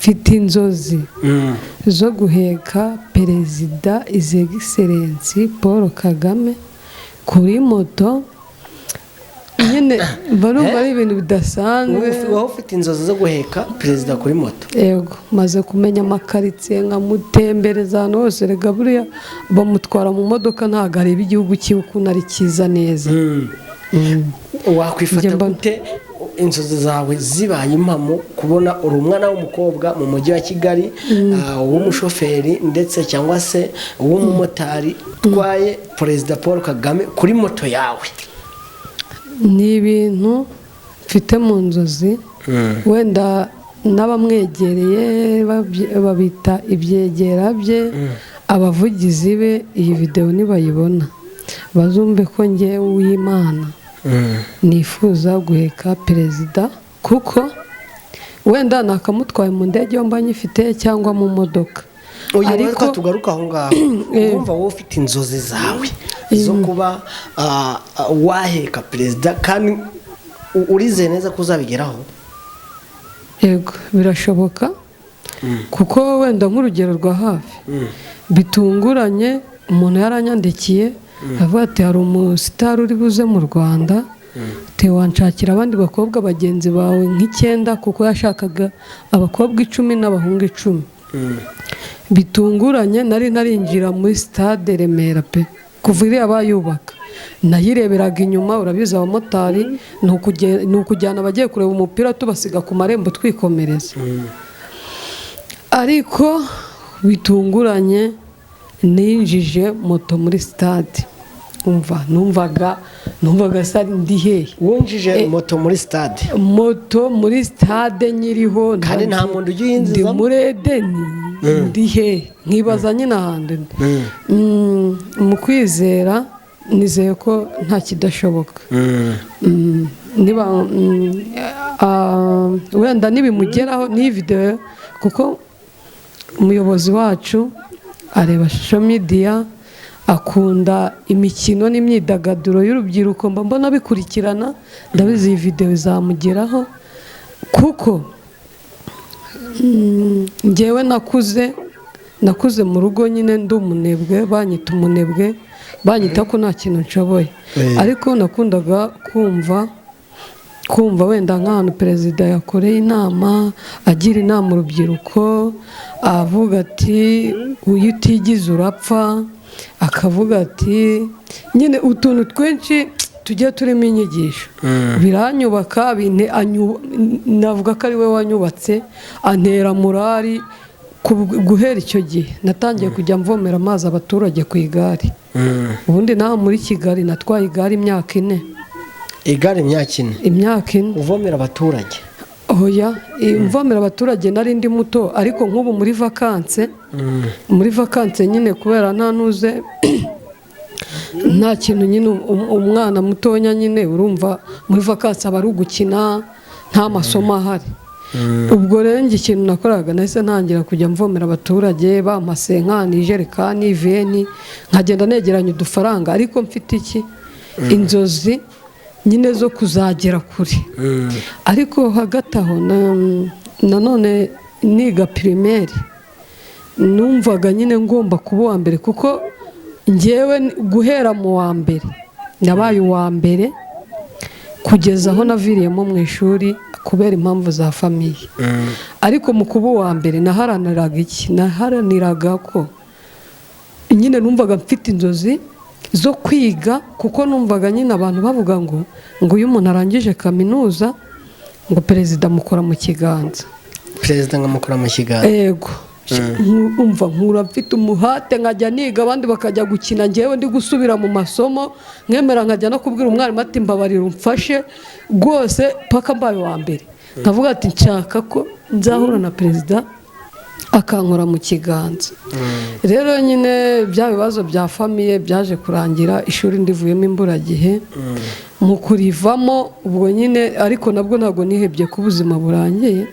Mfite inzozi zo guheka Perezida His Excellency Paul Kagame kuri moto. Nyine mba numva ari ibintu bidasanzwe. Wowe ufite inzozi zo guheka perezida kuri moto? Yego, maze kumenya amakaritsiye, nkamutembereza ahantu hose. Rega buriya bamutwara mu modoka, ntabwo areba igihugu cyiwe ukuntu ari cyiza neza. Wakwifata Njye gute inzozi zawe zibaye impamo, kubona uri umwana w'umukobwa mu mujyi wa Kigali, w'umushoferi ndetse cyangwa se w'umumotari, utwaye Perezida Paul Kagame kuri moto yawe? Ni ibintu mfite mu nzozi. Wenda n'abamwegereye babita ibyegera bye, abavugizi be, iyi videwo nibayibona bazumve ko ngewe Uwimana nifuza guheka perezida, kuko wenda nakamutwaye mu ndege yo mba nyifite cyangwa mu modoka. Uyu Ariko reka tugaruke aho ngaho. Urumva wowe ufite inzozi zawe zo kuba waheka perezida, kandi urizeye neza ko uzabigeraho? Yego, birashoboka, kuko wenda nk'urugero rwa hafi bitunguranye, umuntu yaranyandikiye avuga ati: "Hari umusitari uri buze mu Rwanda," ati: "wanshakira abandi bakobwa bagenzi bawe nk'icyenda," kuko yashakaga abakobwa 10 n'abahungu 10. Bitunguranye, nari narinjira muri Stade Remera pe, kuva iriya bayubaka nayireberaga inyuma. Urabizi, abamotari ni ukujyana abagiye kureba umupira, tubasiga ku marembo twikomereza. Ariko bitunguranye ninjije moto muri stade. Umva, numvaga sa ndi hehe? Winjije moto muri stade? Moto muri stade nyiriho. Kandi nta muntu ujya Ndi uyinjizamo? muri Edeni, ndi hehe? Nkibaza nyine ahantu ndi. Mu kwizera nizeye ko nta kidashoboka. Niba wenda nibimugeraho n'iyi videwo, kuko umuyobozi wacu areba social media, akunda imikino n'imyidagaduro y'urubyiruko, mba mbona bikurikirana, ndabizi iyi videwo izamugeraho, kuko njyewe nakuze mu rugo nyine ndi umunebwe, banyita umunebwe, banyita ko nta kintu nshoboye. Ariko nakundaga kumva wenda nk'ahantu perezida yakoreye inama, agira inama urubyiruko, avuga ati: "Uyu utigize urapfa," akavuga ati nyine utuntu twinshi tugiye turimo inyigisho, biranyubaka, navuga ko ari we wanyubatse, antera morale. Guhera icyo gihe natangiye kujya mvomera amazi abaturage ku igare. Ubundi nawe muri Kigali natwaye igare imyaka 4. Igare imyaka 4? Imyaka 4. Uvomera abaturage? Oya, mvomera abaturage nari ndi muto, ariko nk'ubu muri vacances nyine, kubera nta nuze, nta kintu nyine, umwana mutonya nyine, urumva muri vacances aba ari ugukina, nta masomo ahari. Ubwo rero njye ikintu nakoraga, nahise ntangira kujya mvomera abaturage, bampa cinquante, ijerekani 20, nkagenda negeranya udufaranga, ariko mfite iki, inzozi nyine zo kuzagera kure. Ariko hagati aho nanone niga primaire, numvaga nyine ngomba kuba uwa mbere, kuko ngewe guhera mu wa mbere nabaye uwa mbere kugeza aho naviriyemo mu ishuri kubera impamvu za famille. Ariko mu kuba uwa mbere naharaniraga iki? Naharaniraga ko nyine numvaga mfite inzozi zo kwiga, kuko numvaga nyine abantu bavuga ngo iyo umuntu arangije kaminuza, ngo perezida amukora mu kiganza. Perezida nkamukora mu kiganza. Ego. Umva, nkura mfite umuhate, nkajya niga abandi bakajya gukina, ngewe ndi gusubira mu masomo, nkemera nkajya no kubwira umwarimu ati: "Mbabarira umfashe rwose," paka mbaye uwa mbere. Nkavuga ati: "Nshaka ko nzahura na perezida akankora mu kiganza." Rero nyine bya bibazo bya famille byaje kurangira ishuri ndivuyemo imburagihe. Mu kurivamo ubwo nyine, ariko nabwo ntabwo nihebye ko ubuzima burangiye,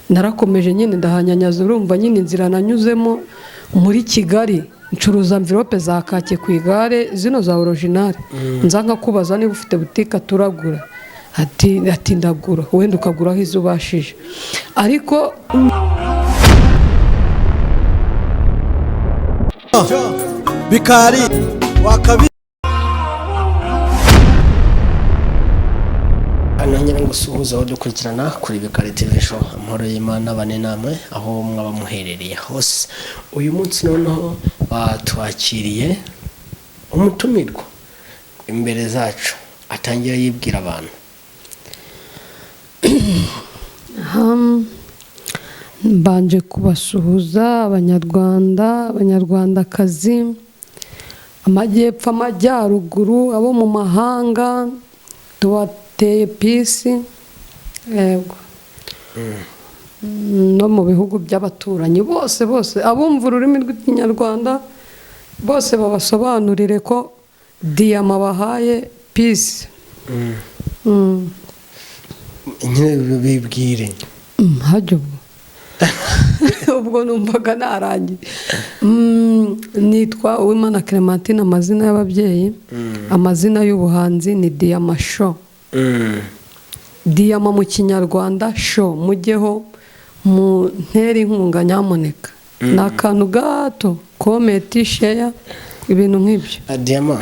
narakomeje nyine ndahanyanyaza. Urumva nyine inzira nanyuzemo muri Kigali, ncuruza enveloppe za kake ku igare, zino za original, nza nkakubaza niba ufite butike turagura. Ati ndagura, wenda ukaguraho izo ubashije, ariko Bikari wakabi. Nongera gusuhuza aho dukurikirana kuri Bikari TV Show. Amahoro y'Imana bane namwe aho mwaba muherereye hose. Uyu munsi noneho batwakiriye umutumirwa imbere zacu, atangira yibwira abantu. Mbanje kubasuhuza, Abanyarwanda, Abanyarwandakazi, amajyepfo, amajyaruguru, abo mu mahanga, tubateye peace, yego. No mu bihugu by'abaturanyi bose bose, abumva ururimi rw'Ikinyarwanda bose, babasobanurire ko Diyama bahaye peace. Nyine bibwire. Hajya ubwo numvaga narangiye. Nitwa Uwimana Clementine, amazina y'ababyeyi. Amazina y'ubuhanzi ni Diyama Show. Diyama mu Kinyarwanda, Show. Mujyeho mu ntera inkunga nyamuneka, ni akantu gato, comment, share, ibintu nk'ibyo. Diyama,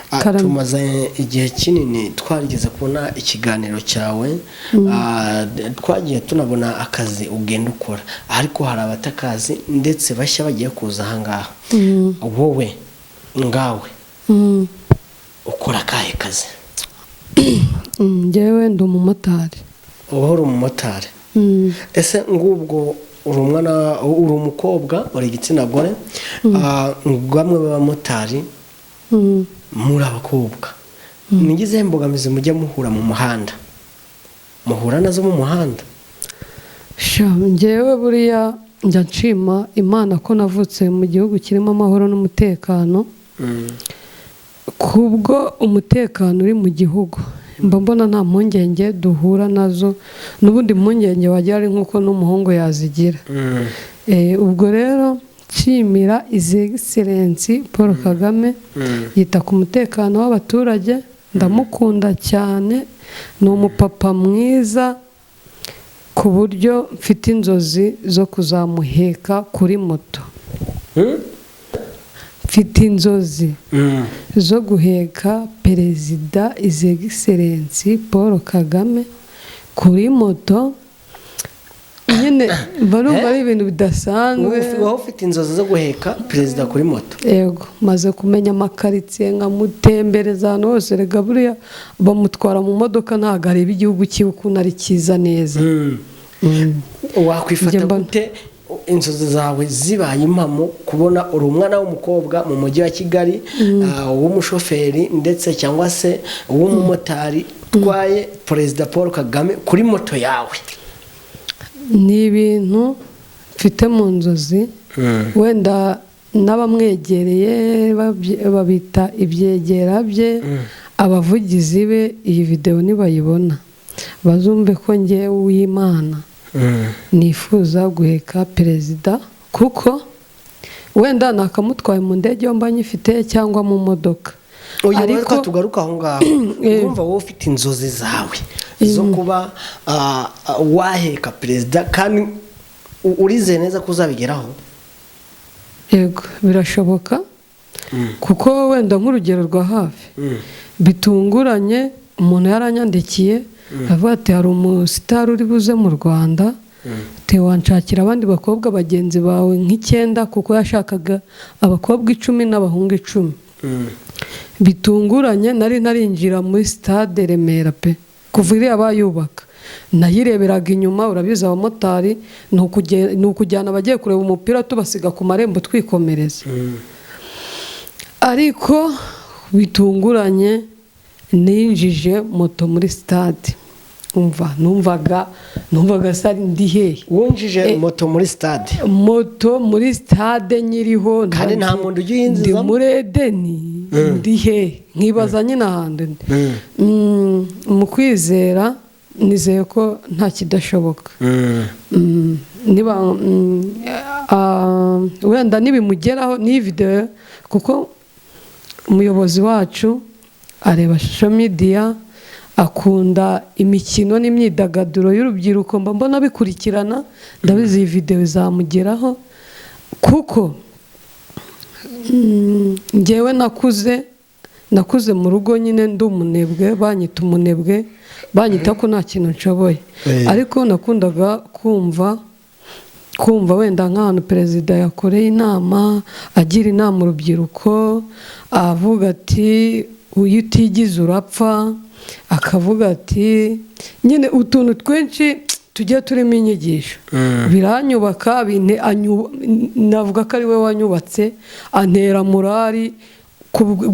Karame. Tumaze igihe kinini twarigeze kubona ikiganiro cyawe, twagiye tunabona akazi ugenda ukora, ariko hari abatakazi ndetse bashya bagiye kuza ahangaha. Wowe ngawe ukora akahe kazi? Njyewe ndi umumotari. Uba uri umumotari? Ese ngubwo uri umwana, uri umukobwa, uri igitsina gore, bamwe b'abamotari muri abakobwa, ni izihe mbogamizi mujya muhura mu muhanda, muhura nazo mu muhanda? Sha, njyewe buriya njya nshima Imana ko navutse mu gihugu kirimo amahoro n'umutekano. Kubwo umutekano uri mu gihugu, mba mbona nta mpungenge duhura nazo. N'ubundi impungenge wagira ari nk'uko n'umuhungu yazigira. Ubwo rero nshimira His Excellency Paul Kagame, yita ku mutekano w'abaturage. Ndamukunda cyane, ni umupapa mwiza, ku buryo mfite inzozi zo kuzamuheka kuri moto. Mfite inzozi zo guheka Perezida His Excellency Paul Kagame kuri moto. Nyine mba numva ari ibintu bidasanzwe. Wowe ufite inzozi zo guheka perezida kuri moto? Yego, maze kumenya amakaritsiye, nkamutembereza ahantu hose. Rega buriya bamutwara mu modoka, ntabwo areba igihugu cyiwe ukuntu ari cyiza neza. Wakwifata Njye mbona- gute inzozi zawe zibaye impamo, kubona uri umwana w'umukobwa mu mujyi wa Kigali, w'umushoferi ndetse cyangwa se w'umumotari, utwaye Perezida Paul Kagame kuri moto yawe? Ni ibintu mfite mu nzozi. Wenda n'abamwegereye babita ibyegera bye, abavugizi be, iyi videwo nibayibona bazumve ko ngewe Uwimana nifuza guheka perezida, kuko wenda nakamutwaye mu ndege yo mba nyifite cyangwa mu modoka. Uyu Ariko reka tugaruke aho ngaho. Urumva wowe ufite inzozi zawe zo kuba waheka perezida, kandi urizeye neza ko uzabigeraho? Yego, birashoboka, kuko wenda nk'urugero rwa hafi bitunguranye, umuntu yaranyandikiye avuga ati: "Hari umusitari uri buze mu Rwanda," ati: "wanshakira abandi bakobwa bagenzi bawe nk'icyenda," kuko yashakaga abakobwa 10 n'abahungu 10. Bitunguranye, nari ntarinjira muri sitade Remera pe, kuva iriya bayubaka nayireberaga inyuma. Urabizi abamotari ni ukujyana abagiye kureba umupira, tubasiga ku marembo twikomereza. Ariko bitunguranye ninjije moto muri sitade. Umva, numvaga sari ndi hehe? Winjije moto muri stade? Moto muri stade nyiriho. Kandi nta muntu ujya Ndi uyinjizamo? muri Edeni, ndi hehe? Nkibaza nyine ahantu ndi. Mu kwizera nizeye ko nta kidashoboka. Niba wenda nibimugeraho n'iyi videwo, kuko umuyobozi wacu areba social media. Akunda imikino n'imyidagaduro y'urubyiruko, mba mbona bikurikirana. Ndabizi iyi videwo izamugeraho, kuko njyewe nakuze mu rugo nyine ndi umunebwe, banyita umunebwe, banyita ko nta kintu nshoboye. Ariko nakundaga kumva wenda nk'ahantu perezida yakoreye inama, agira inama urubyiruko, avuga ati: "Uyu utigize urapfa", akavuga ati nyine utuntu twinshi tugiye turimo inyigisho, biranyubaka. Navuga ko ari we wanyubatse, antera morale.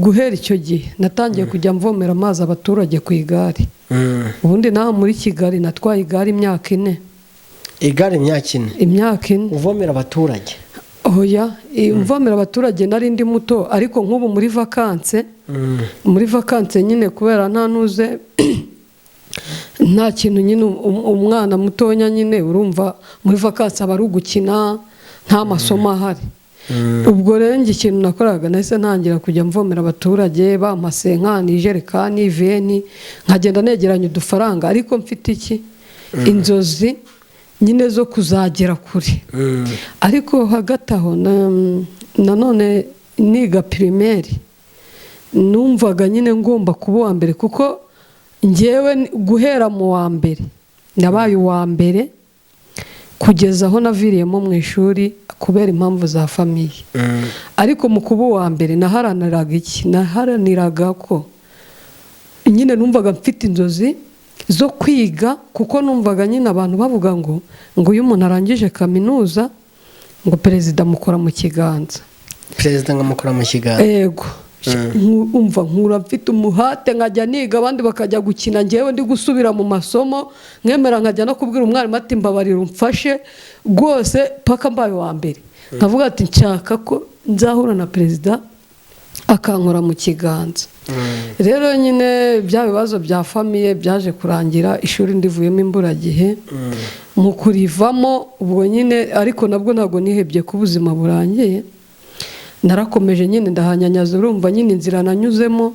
Guhera icyo gihe natangiye kujya mvomera amazi abaturage ku igare. Ubundi naho muri Kigali natwaye igare imyaka 4. Igare imyaka 4? Imyaka 4. Uvomera abaturage? Oya, mvomera abaturage nari ndi muto, ariko nk'ubu muri vacances nyine, kubera nta nuze, nta kintu nyine, umwana mutonya nyine, urumva muri vacances aba ari ugukina, nta masomo ahari. Ubwo rero njye ikintu nakoraga, nahise ntangira kujya mvomera abaturage, bampa cinquante, ijerekani 20, nkagenda negeranya udufaranga, ariko mfite iki, inzozi nyine zo kuzagera kure. Ariko hagati aho nanone niga primaire, numvaga nyine ngomba kuba uwa mbere, kuko ngewe guhera mu wa mbere nabaye uwa mbere kugeza aho naviriyemo mu ishuri kubera impamvu za famille. Ariko mu kuba uwa mbere naharaniraga iki? Naharaniraga ko nyine numvaga mfite inzozi zo kwiga, kuko numvaga nyine abantu bavuga ngo iyo umuntu arangije kaminuza, ngo perezida amukora mu kiganza. Perezida ngo amukora mu kiganza. Ego. Umva, nkura mfite umuhate, nkajya niga abandi bakajya gukina, ngewe ndi gusubira mu masomo, nkemera nkajya no kubwira umwarimu ati: "Mbabarira umfashe rwose", paka mbaye uwa mbere. Nkavuga ati: "Nshaka ko nzahura na perezida akankora mu kiganza." Rero nyine bya bibazo bya famille byaje kurangira ishuri ndivuyemo imburagihe. Mu kurivamo ubwo nyine, ariko nabwo ntabwo nihebye ko ubuzima burangiye, narakomeje nyine ndahanyanyaza. Urumva nyine inzira nanyuzemo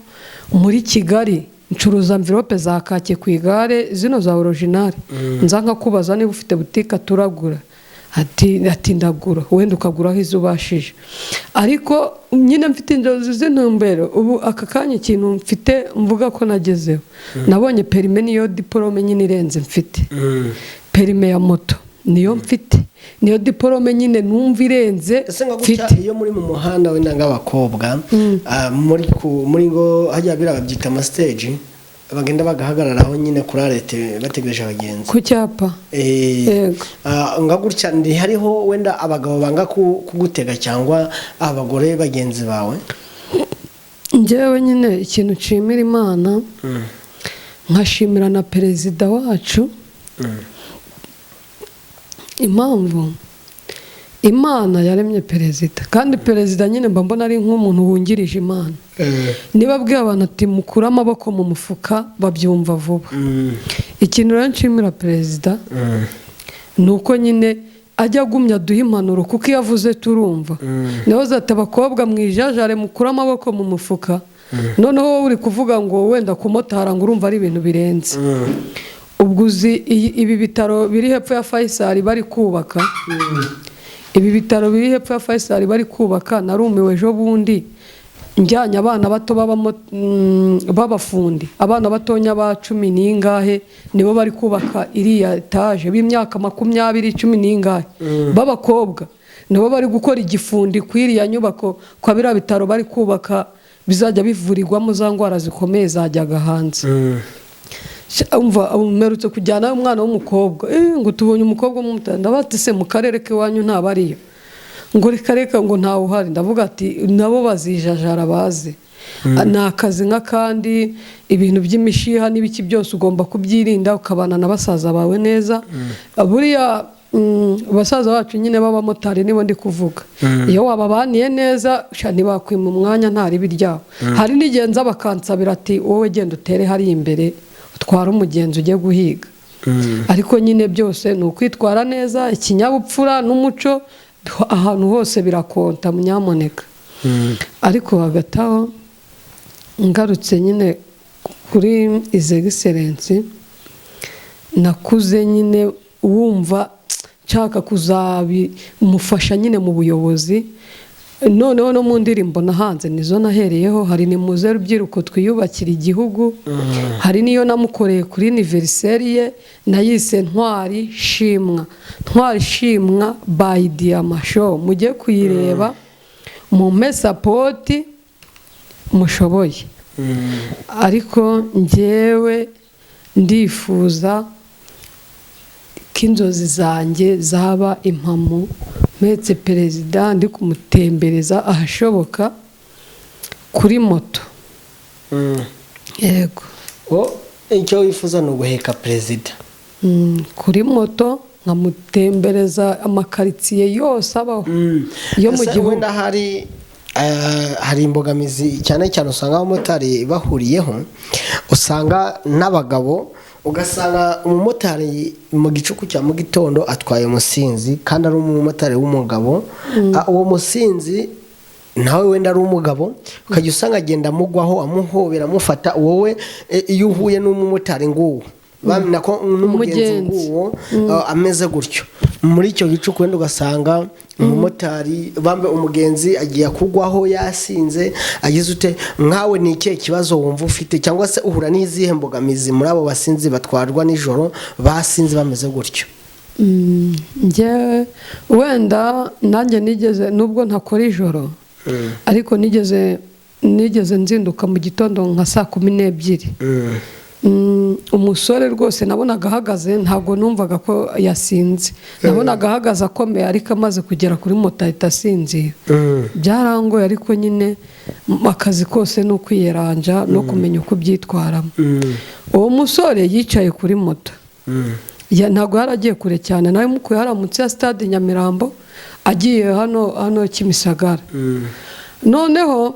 muri Kigali, ncuruza enveloppe za kake ku igare, zino za original. Nza nkakubaza niba ufite butike, turagura, ati: "Ndagura", wenda ukaguraho izo ubashije. Ariko nyine mfite inzozi z'intumbero. Ubu aka kanya ikintu mfite mvuga ko nagezeho, nabonye permis, niyo diplôme nyine irenze mfite. Permis ya moto niyo mfite, niyo diplôme nyine numva irenze Ese nka gutya, mfite. iyo muri mu muhanda wenda nk'abakobwa, muri ngo hajya biriya babyita amastage, bagenda bagahagararaho nyine kuri arrêt bategereje abagenzi. Ku cyapa. Yego. Nga gutya ndi hariho wenda abagabo banga kugutega cyangwa abagore bagenzi bawe? Njyewe nyine ikintu nshimira Imana, nkashimira na perezida wacu, impamvu Imana yaremye perezida, kandi perezida nyine mba mbona ari nk'umuntu wungirije Imana. Niba abwiye abantu ati: "Mukure amaboko mu mufuka", babyumva vuba. Ikintu rero nshimira perezida ni uko nyine ajya agumya aduha impanuro, kuko iyo avuze turumva. Nawe ati: "Abakobwa mwijajare, mukure amaboko mu mufuka", noneho wowe uri kuvuga ngo wenda kumotara, ngo urumva ari ibintu birenze. Ubwo uzi ibi bitaro biri hepfo ya Faisal bari kubaka, ibi bitaro biri hepfo ya Faisal bari kubaka, narumiwe. Ejo bundi njyanye abana bato b'abafundi, abana batonya ba cumi n'ingahe, nibo bari kubaka iriya etaje, b'imyaka 20, cumi n'ingahe, b'abakobwa, nibo bari gukora igifundi ku iriya nyubako kwa biriya bitaro bari kubaka bizajya bivurirwamo za ndwara zikomeye zajyaga hanze. Umva, mperutse kujyana umwana w'umukobwa, ngo tubonye umukobwa w'umumotari. Ndabaza ati: "Se mu karere k'iwanyu ntabariyo?" Ngo: "Reka reka", ngo ntawe uhari. Ndavuga ati: "Nabo bazijajara baze, ni akazi nk'akandi." Ibintu by'imishiha n'ibiki byose ugomba kubyirinda, ukabana na basaza bawe neza. Buriya basaza bacu nyine b'abamotari nibo ndi kuvuga, iyo wababaniye neza sha, ntibakwima umwanya, nta ribi ryabo. Hari n'igihe nza bakansabira ati: "Wowe genda utere hariya imbere, utware umugenzi ujye guhiga." Ariko nyine byose ni ukwitwara neza, ikinyabupfura n'umuco ahantu hose birakonta, nyamuneka. Ariko hagati aho ngarutse nyine Kuri His Excellency, nakuze nyine wumva nshaka kuzabimufasha nyine mu buyobozi. Noneho no mu ndirimbo nahanze nizo nahereyeho. Hari "Nimuze rubyiruko twiyubakira igihugu", hari n'iyo namukoreye kuri anniversaire ye, nayise "Ntwari Shimwa", "Ntwari Shimwa" by Diyama Show. Mujye kuyireba, mumpe support mushoboye. Ariko njyewe ndifuza ko inzozi zanjye zaba impamo, mpetse perezida, ndi kumutembereza ahashoboka kuri moto. Yego. Icyo wifuza ni uguheka perezida? Kuri moto, nkamutembereza amakaritsiye yose abaho yo mu Ese gihugu. Wenda hari imbogamizi cyane cyane usanga abamotari bahuriyeho, usanga n'abagabo, ugasanga umumotari mu gicuku cya mu gitondo atwaye umusinzi kandi ari umumotari w'umugabo. Uwo musinzi nawe wenda ari umugabo, ukajya usanga agenda amugwaho, amuhobera, amufata. Wowe iyo uhuye n'umumotari nguwo, bamenya ko n'umugenzi Umugenzi. nguwo ameze gutyo muri icyo gicuku, wenda ugasanga umumotari bambe umugenzi agiye kugwaho yasinze, agize ute? Nkawe ni ikihe kibazo wumva ufite, cyangwa se uhura n'izihe mbogamizi muri abo basinzi batwarwa nijoro, basinze bameze gutyo? Njyewe wenda nanjye nigeze, nubwo ntakora ijoro, ariko nigeze nzinduka mu gitondo nka saa 12. Umusore rwose nabonaga ahagaze, ntabwo numvaga ko yasinze, nabonaga ahagaze akomeye, ariko amaze kugera kuri moto ahita asinzira. Byarangoye, ariko nyine akazi kose ni ukwiyeranja no kumenya uko ubyitwaramo. Uwo musore yicaye kuri moto, ntabwo yari agiye kure cyane, nawe mukuye hariya munsi ya stade Nyamirambo, agiye hano Kimisagara. Noneho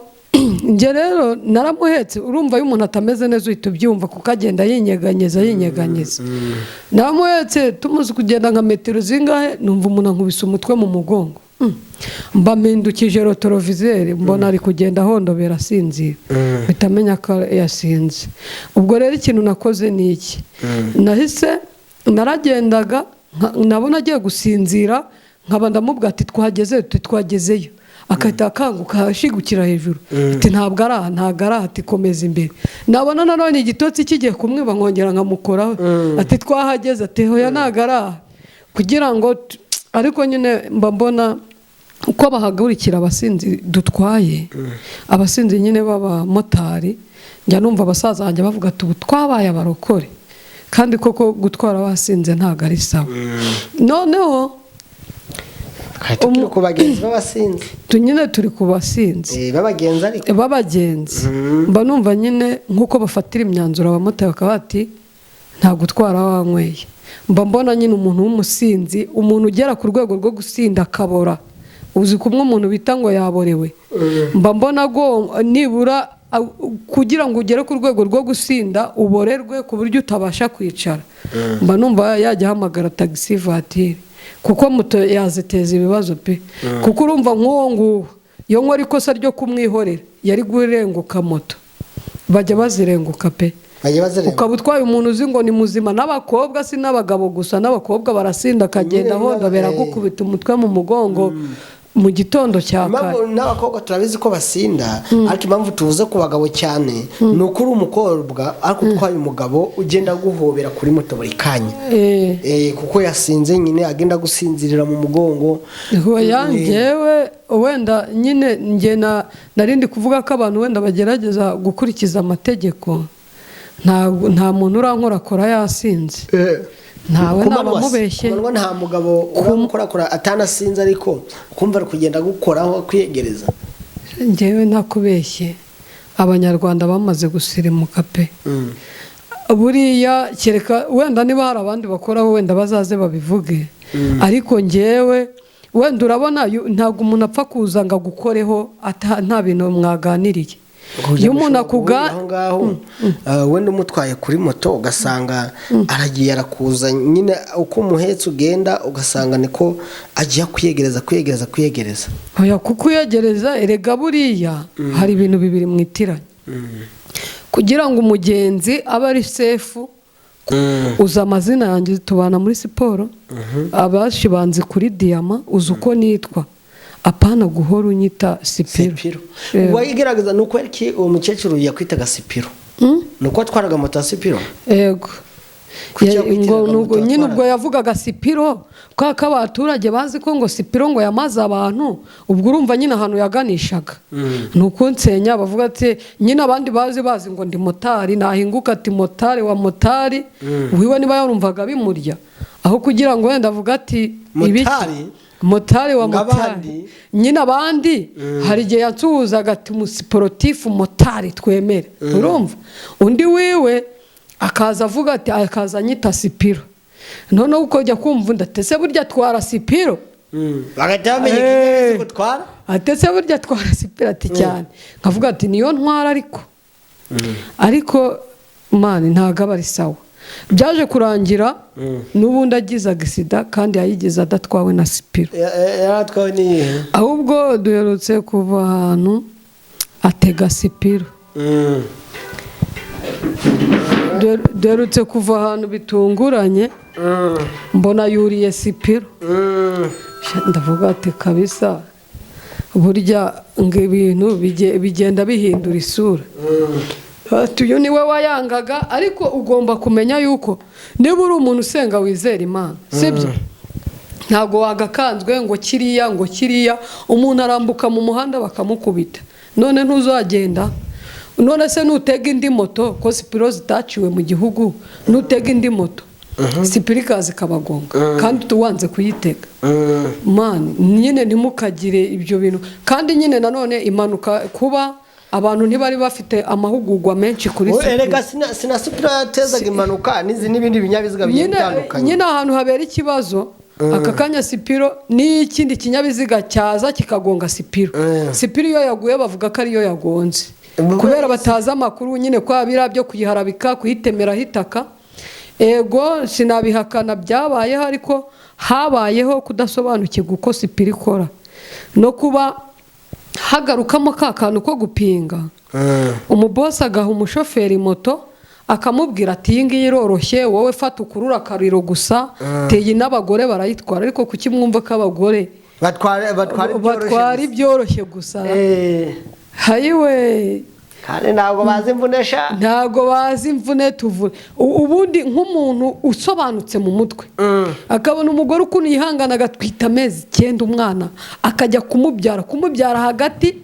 njye rero naramuhetse. Urumva iyo umuntu atameze neza uhita ubyumva, kuko agenda yinyeganyeza yinyeganyeza. Naramuhetse, tumuzi kugenda nka metero zingahe, numva umuntu ankubise umutwe mu mugongo. Mba mpindukije rétroviseur, mbona ari kugenda ahondobera asinzira, mpita amenya ko yasinze. Ubwo rero ikintu nakoze ni iki? Nahise naragendaga, nabona agiye gusinzira, nkaba ndamubwira ati: "Twageze?" Tuti: "Twagezeyo." Agahita akanguka, ashigukira hejuru, ati: "Ntabwo ari aha, ntabwo ari aha." Ati: "Komeza imbere." Nabona nanone igitotsi kigiye kumwiba, nkongera nkamukoraho, ati: "Twahageze?" Ati: "Hoya, ntabwo ari aha." Kugira ngo ariko nyine mba mbona uko bahagurikira abasinzi dutwaye, abasinzi nyine b'abamotari. Njya numva abasaza banjye bavuga ati: "Ubu twabaye abarokore." Kandi koko gutwara wasinze ntabwo ari sawa. Noneho Twari tukiri ku bagenzi b'abasinzi. Nyine turi ku basinzi. B'abagenzi ariko. B'abagenzi. Mba numva nyine nk'uko bafatira imyanzuro abamotari, bakaba bati: "Nta gutwara wanyweye." Mba mbona nyine umuntu w'umusinzi, umuntu ugera ku rwego rwo gusinda akabora, uzi kumwe umuntu bita ngo yaborewe, mba mbona nibura kugira ngo ugere ku rwego rwo gusinda uborerwe ku buryo utabasha kwicara, mba numva yajya ahamagara taxi voiture, kuko moto yaziteza ibibazo pe. Kuko urumva nk'uwo nguwo, iyo nkora ikosa ryo kumwihorera, yari gurenguka moto. Bajya bazirenguka pe. Bajya bazirenga. Ukaba utwaye umuntu uzi ngo ni muzima. N'abakobwa, si n'abagabo gusa, n'abakobwa barasinda akagenda Nyine ahondobera, agukubita umutwe mu mugongo mu gitondo cya kare. Impamvu n'abakobwa turabizi ko basinda, ariko impamvu tuvuze ku bagabo cyane ni uko uri umukobwa ariko utwaye umugabo ugenda aguhobera kuri moto buri kanya. Kuko yasinze nyine, agenda gusinzirira mu mugongo. Oya, njyewe wenda nyine njye narindi kuvuga ko abantu wenda bagerageza gukurikiza amategeko. Nta muntu urankorakora yasinze, ntawe. Ku manywa se? Nabamubeshye. Ku manywa nta mugabo uramukorakora atanasinze, ariko ukumva ari kugenda agukoraho, akwiyegereza? Njyewe ntakubeshye, Abanyarwanda bamaze gusirimuka pe. Buriya kereka wenda niba hari abandi bakoraho, wenda bazaze babivuge, ariko njyewe wenda urabona ntabwo umuntu apfa kuza ngo agukoreho nta bintu mwaganiriye. Iyo umuntu akuga aho ngaho, wenda umutwaye kuri moto, ugasanga aragiye arakuza nyine, uko umuhetse ugenda, ugasanga niko agiye kwiyegereza, kwiyegereza, kwiyegereza. Oya, kukuyegereza, erega buriya hari ibintu bibiri mwitiranya. Kugira ngo umugenzi abe ari safe. Uzi amazina yanjye, tubana muri siporo, abashi banzi kuri Diyama, uzi uko nitwa, apana guhora unyita Sipiro. Sipiro. Yego. Wayigerageza ni uko iki uwo mukecuru yakwitaga Sipiro, ni uko watwaraga moto ya Sipiro? Yego. Kuki yakwitiraga Ngo moto nyine watwaraga? Ubwo yavugaga Sipiro kubera ko abaturage bazi ko ngo Sipiro ngo yamaze abantu. Ubwo urumva nyine ahantu yaganishaga ni ukunsenya. Bavuga ati nyine abandi bazi ngo ndi motari, nahinguka ati motari wa motari wiwe. Niba yarumvaga bimurya aho kugira ngo wenda avuga ati ibiki? Motari? Motari wa Ngo motari. Abandi? Nyine abandi hari igihe yansuhuzaga ati umusiporutifu motari twemere. Urumva undi wiwe akaza avuga ati, akaza anyita Sipiro. Noneho ukajya kumva undi ati: "Ese burya twara Sipiro?" Bagahita bamenya ikinyabiziga utwara. Ati: "Ese burya twara Sipiro?" Ati: "Cyane." Nkavuga ati: "Niyo ntwara." Ariko man, ntabwo aba ari sawa. Byaje kurangira n'ubundi agize agisida, kandi yayigize adatwawe na Sipiro. Yaratwawe n'iyihe? Ahubwo duherutse kuva ahantu atega Sipiro. Duherutse kuva ahantu bitunguranye, mbona yuriye Sipiro. Ndavuga ati kabisa burya ngo ibintu bigenda bihindura isura. Ati uyu niwe wayangaga. Ariko ugomba kumenya yuko niba uri umuntu usenga, wizera Imana, sibyo? Ntabwo wagakanzwe ngo kiriya, ngo kiriya. Umuntu arambuka mu muhanda bakamukubita, none ntuzagenda? None se nutega indi moto, ko Sipiro zitaciwe mu gihugu, nutega indi moto Sipiro ikaza ikabagonga kandi tuwanze kuyitega? Man, nyine ntimukagire ibyo bintu. Kandi nyine nanone impanuka kuba abantu ntibari bafite amahugurwa menshi kuri Wowe Sipiro. Erega sina Sipiro yatezaga impanuka, n'izi n'ibindi binyabiziga bigiye Nyine bitandukanye. Nyine ahantu habera ikibazo aka kanya, Sipiro n'ikindi kinyabiziga cyaza kikagonga Sipiro, Sipiro iyo yaguye bavuga ko ariyo yagonze, kubera batazi amakuru nyine, kwa biriya byo kuyiharabika, kuyitemeraho itaka. Ego, sinabihakana byabayeho, ariko habayeho kudasobanukirwa uko Sipiro ikora, no kuba hagarukamo ka kantu ko gupinga. Umubosi agaha umushoferi moto, akamubwira ati: "Iyi ngiyi iroroshye, wowe fata ukurura akariro gusa." Teye n'abagore barayitwara, ariko kuki mwumva ko abagore batwara ibyoroshye batwara gusa. Ibyoroshye gusa? Hayiwe! Kandi ntabwo bazi imvunesha. Ntabwo bazi imvune tuvure. Ubundi nk'umuntu usobanutse mu mutwe akabona umugore ukuntu yihangana agatwita amezi 9 umwana, akajya kumubyara hagati,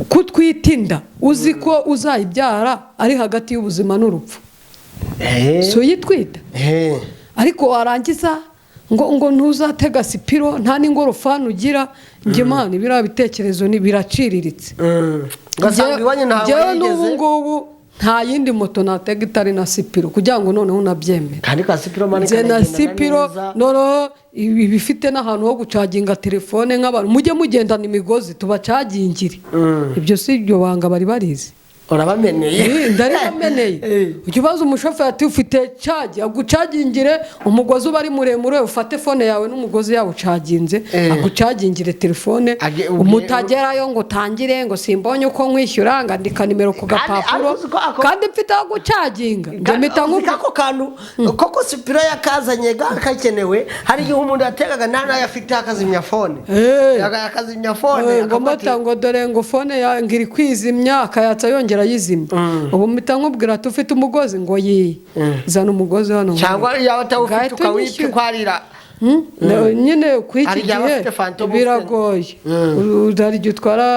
kutwita inda uzi ko uzayibyara ari hagati y'ubuzima n'urupfu, si uyitwita? Ariko warangiza ngo ntuzatega Sipiro, nta n'ingorofani ugira. Njye man, biriya bitekerezo ni biraciriritse. Ugasanga iwanyu ntabwo Njyewe n'ubu yigeze ngubu nta yindi moto natega itari na Sipiro, kugira ngo noneho unabyemere. Kandi ka Sipiro man Nze na kanagendana Sipiro neza. Noneho ibi bifite n'ahantu ho gucaginga telefone. Nk'abantu mujye mugendana imigozi tubacagingire. Ibyo si ibyo banga bari barizi. Urabameneye. Ndaribameneye. Ujya ubaza umushoferi ati: "Ufite charge?" Agucagingire umugozi, uba ari muremure, ufate phone yawe n'umugozi yawe ucaginze, agucagingire telefone. Umutagerayo ngo utangire ngo simbonye uko nkwishyura, ngo andika nimero ku Kandi- gapapuro, ariko uzi ko kandi mfite aho gucaginga. Njye mpita Uzi nkubwira ako kantu koko Sipiro yakazanye kakenewe. Hari igihe umuntu yategaga nta nayo afite, akazimya phone, akazimya phone, ngo akavuga ati, mata ngo dore ngo phone ngo iri kwizimya, akayatsa yongera ayizimya. Ubu mpita nkubwira ati: "Ufite umugozi?" Ngo yi, "Zana umugozi hano." Cyangwa yaba atawufite Ngahita unyishyura. ukawitwarira. Nyine kuri iki Hari igihe aba gihe afite Phantom. Biragoye. Hari igihe utwara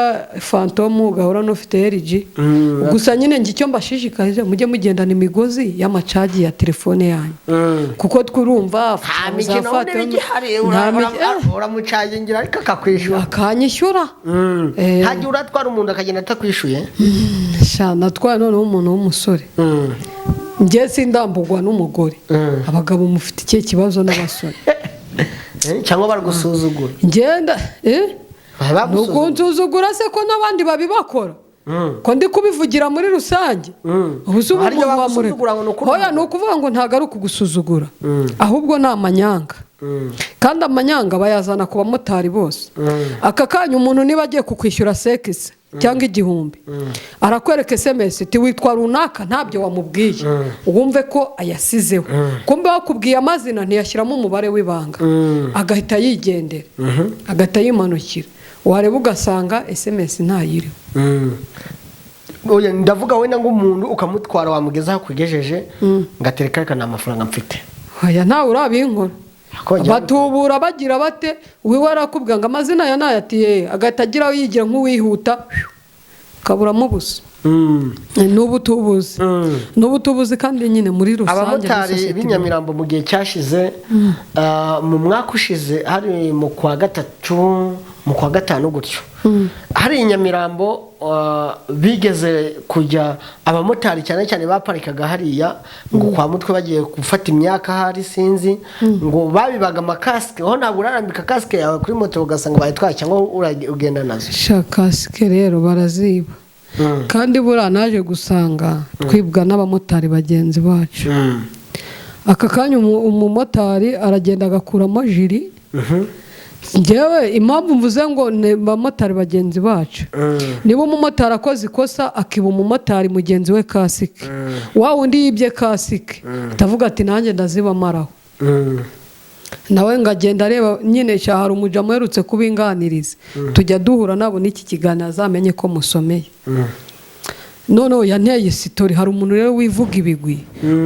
Phantom ugahora n'ufite LG gusa. Nyine njye icyo mbashishikarije, mujye mugendana imigozi y'amacagi ya telefone yanyu, kuko twurumva Nta mikino za ubundi Phantom- igihari. nta Uramucagingira ariko akakwishyura. Akanyishyura. Nta gihe uratwara umuntu akagenda atakwishyuye? Sha, natwaye noneho umuntu w'umusore. Njye sindambugwa n'umugore. Abagabo mufite ikihe kibazo n'abasore? Cyangwa baragusuzugura? Ngenda Baba ni bagusuzugura. ukunsuzugura se ko n'abandi babibakora, ko ndi kubivugira muri rusange? Ubu se ubu Hari igihe umuntu wamureka? bagusuzugura ngo ni ukuri. Hoya, ni ukuvuga ngo ntabwo ari ukugusuzugura, ahubwo ni amanyanga. Kandi amanyanga bayazana ku bamotari bose. Aka kanya umuntu niba agiye kukwishyura sekise cyangwa 1000, arakwereka SMS iti witwa runaka, ntabyo wamubwiye, wumve ko ayasizeho. Kumbe wakubwiye amazina ntiyashyiramo umubare w'ibanga, agahita yigendera, agahita yimanukira, wareba ugasanga SMS ntayiriho. Oya, ndavuga wenda nk'umuntu ukamutwara, wamugeza aho akugejeje, ngatereka reka nta mafaranga mfite. Oya, ntawe urabinkora. Kongera- Batubura bagira bate, wiwe arakubwira ngo amazina ya nayo, ati ye, agahita agira yigira nk'uwihuta, kaburamo ubusa. N'ubutubuzi, n'ubutubuzi kandi nyine muri rusange muri Abamotari sosiyete. b'Inyamirambo mu gihe cyashize, mu mwaka ushize, hari mu kwa gatatu, mu kwa gatanu gutyo, hari i Nyamirambo, bigeze kujya abamotari cyane cyane baparikaga hariya ngo kwa Mutwe, bagiye gufata imyaka ahari, sinzi ngo babibaga amakasike. Aho ntabwo urarambika kasike yawe kuri moto ugasanga bayitwaye, cyangwa ugenda nazo? Sha, kasike rero baraziba, kandi buriya naje gusanga twibwa n'abamotari bagenzi bacu. Aka kanya umumotari aragenda agakuramo jiri. Njyewe impamvu mvuze ngo ni abamotari bagenzi bacu, niba umumotari akoze ikosa akiba umumotari mugenzi we kasike, wa wundi yibye kasike atavuga ati nanjye ndazibamaraho, nawe ngo agenda areba nyine. Sha, hari umujama uherutse kubinganiriza, tujya duhura, nabona iki kiganiro azamenye ko musomeye. Noneho yanteye story. Hari umuntu rero wivuga ibigwi,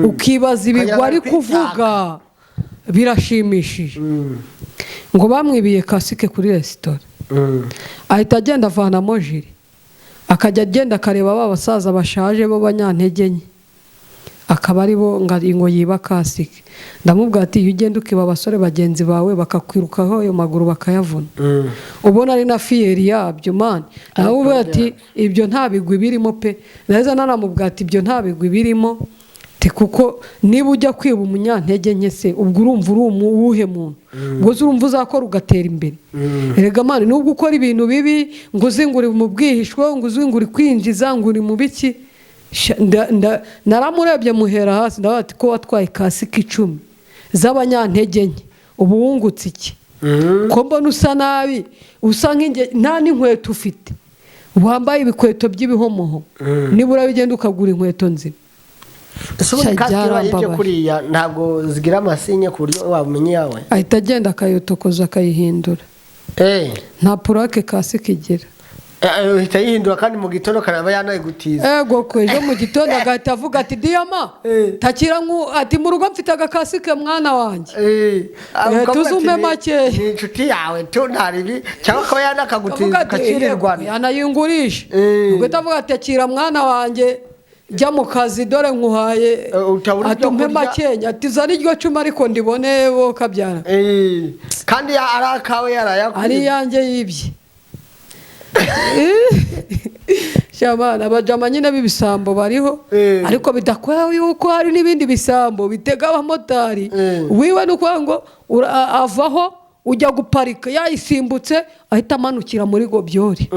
ukibaza ibigwi Ukagira ari ngo kuvuga birashimishije. Ngo bamwibiye kasike kuri resitora, ahita agenda avanamo jiri, akajya agenda akareba ba basaza bashaje b'abanyantege nke, akaba ari bo ngo yiba kasike. Ndamubwira ati iyo ugenda ukiba abasore bagenzi bawe bakakwirukaho ayo maguru bakayavuna, ubona ari na fier yabyo man. Nawe uvuga ati ibyo nta bigwi birimo pe. Neza nanamubwira ati ibyo nta bigwi birimo ti, kuko niba ujya kwiba umunyantege nke se, ubwo urumva uri uwuhe muntu? Ubwo se urumva uzakora ugatera imbere? Erega man, nubwo ukora ibintu bibi ngo uzi ngo uri mu bwihishwa, ngo uzi ngo uri kwinjiza, ngo uri mu biki. Naramurebye muhera hasi, ndavuga ati ko watwaye kasike 10 z'abanyantege nke, ubu wungutse iki? Ko mbona usa nabi, usa nk'inge, nta n'inkweto ufite, wambaye ibikweto by'ibihomoho, nibura ugenda ukagura inkweto nzima. Ese ubundi Sha, kasike ibaye ibyo byarambabaje. kuriya ntabwo zigira amasinye ku buryo wamenya iyawe? Ahita agenda akayotokoza, akayihindura. Nta plaque kasike igira. Uhita yihindura, kandi mu gitondo kanaba yanayigutiza. Ego ko ejo mu gitondo agahita avuga ati diyama takira nku, ati mu rugo mfite agakasike mwana wanjye. Ukavuga Tuzumpe ati, makeya. Ni inshuti yawe tu, ntaribi, cyangwa akaba yanakagutiza Avuga ati, ukakirirwana. Yanayingurisha. Ugahita avuga ati akira mwana wanjye, jya mu kazi, dore nkuhaye. Utabura Ati ibyo umpe kurya. makenya, ati zana iryo cumi ariko ndibone bo kabyara. Kandi ari akawe yarayakwiye. Ari iyanjye yibye. Shabana, abajama nyine b'ibisambo bariho, ariko bidakora yuko hari n'ibindi bisambo bitega abamotari. Wiwe ni ukuvuga ngo avaho ujya guparika yayisimbutse, ahita amanukira muri gobyori,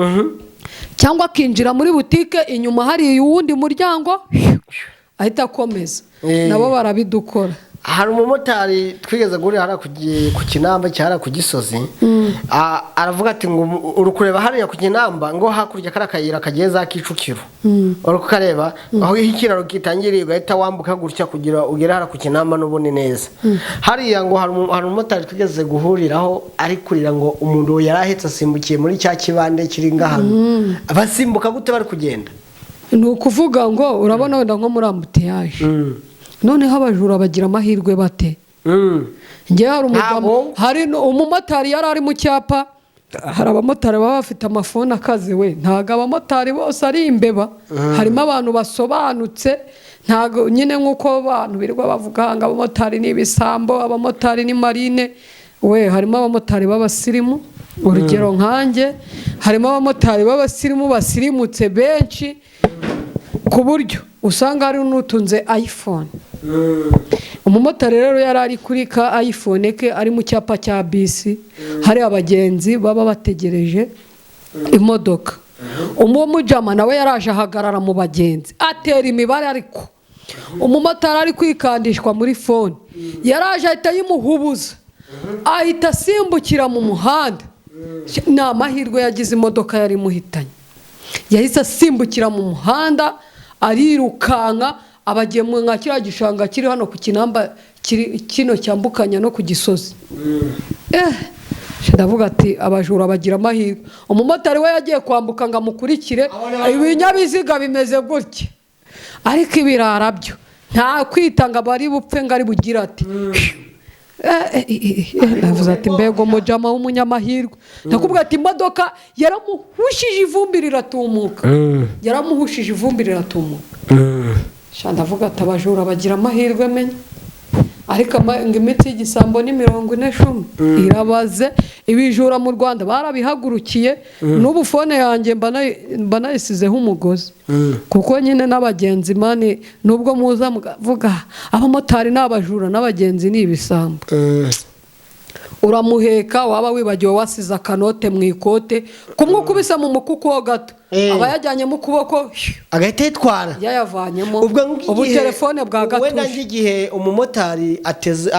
cyangwa akinjira muri butike inyuma hari uwundi muryango, ahita akomeza. Nabo barabidukora. Hari umumotari twigeze guhurira hariya ku Kinamba cyangwa hariya ku Gisozi. Aravuga ati ngo uri kureba hariya ku Kinamba, ngo hakurya kariya kayira kagiye za Kicukiro, uri kukareba aho ikiraro gitangiriye, ugahita wambuka gutya kugira ugere hariya ku Kinamba n'ubundi neza hariya. Ngo hari umumotari twigeze guhuriraho ari kurira ngo umuntu yari ahetse asimbukiye muri cya kibande kiri ngahano. Basimbuka gute bari kugenda? Ni ukuvuga ngo urabona wenda nko muri embouteillage, noneho abajura bagira amahirwe bate? Njyewe hari umugabo Ntabwo. hari umumotari yari ari mu cyapa. Hari abamotari baba bafite amafone akaze we. Ntabwo abamotari bose ari imbeba, harimo abantu basobanutse. Ntabwo nyine nk'uko abantu birirwa bavuga ngo abamotari ni ibisambo, abamotari ni marine we. Harimo abamotari b'abasirimu, urugero nkanjye. Harimo abamotari b'abasirimu basirimutse benshi, ku buryo usanga hari n'utunze iPhone. Umumotari rero yari ari kuri ka iPhone ke, ari mu cyapa cya bisi, hari abagenzi baba bategereje imodoka. Uwo mujama nawe yaraje ahagarara mu bagenzi, atera imibare, ariko umumotari ari kwikandishwa muri phone. Yaraje ahita yimuhubuza, ahita asimbukira mu muhanda. Ni amahirwe yagize, imodoka yari imuhitanye. Yahise asimbukira mu muhanda arirukanka, abagiye mu nka kiriya gishanga kiri hano ku Kinamba, kiri kino cyambukanya no ku Gisozi. Ndavuga ati abajura bagira amahirwe. Umumotari we yagiye kwambuka ngo amukurikire, ibinyabiziga bimeze gutya, ariko ibirara byo nta kwitanga, bari bupfe ngo ari bugire ati. Ndavuze ati mbega umujama w'umunyamahirwe! Ndakubwira ati imodoka yaramuhushije ivumbi riratumuka, yaramuhushije ivumbi riratumuka. Sha, ndavuga ati abajura bagira amahirwe menya. Ariko ngo imitsi y'igisambo ni 40 shumi irabaze. Ibijura mu Rwanda barabihagurukiye. N'ubu phone yanjye mba nayisizeho umugozi, kuko nyine n'abagenzi, man, nubwo muza mukavuga abamotari ni abajura, n'abagenzi ni ibisambo. Uramuheka, waba wibagiwe wasize akanote mu ikote, kumwe ukubise mu mukuku ho gato, aba yajyanye mu kuboko, agahita yitwara. Yayavanyemo. Ubwo nk'igihe- Ubu telefone bwa wenda gatuje. Nk'igihe umumotari ateze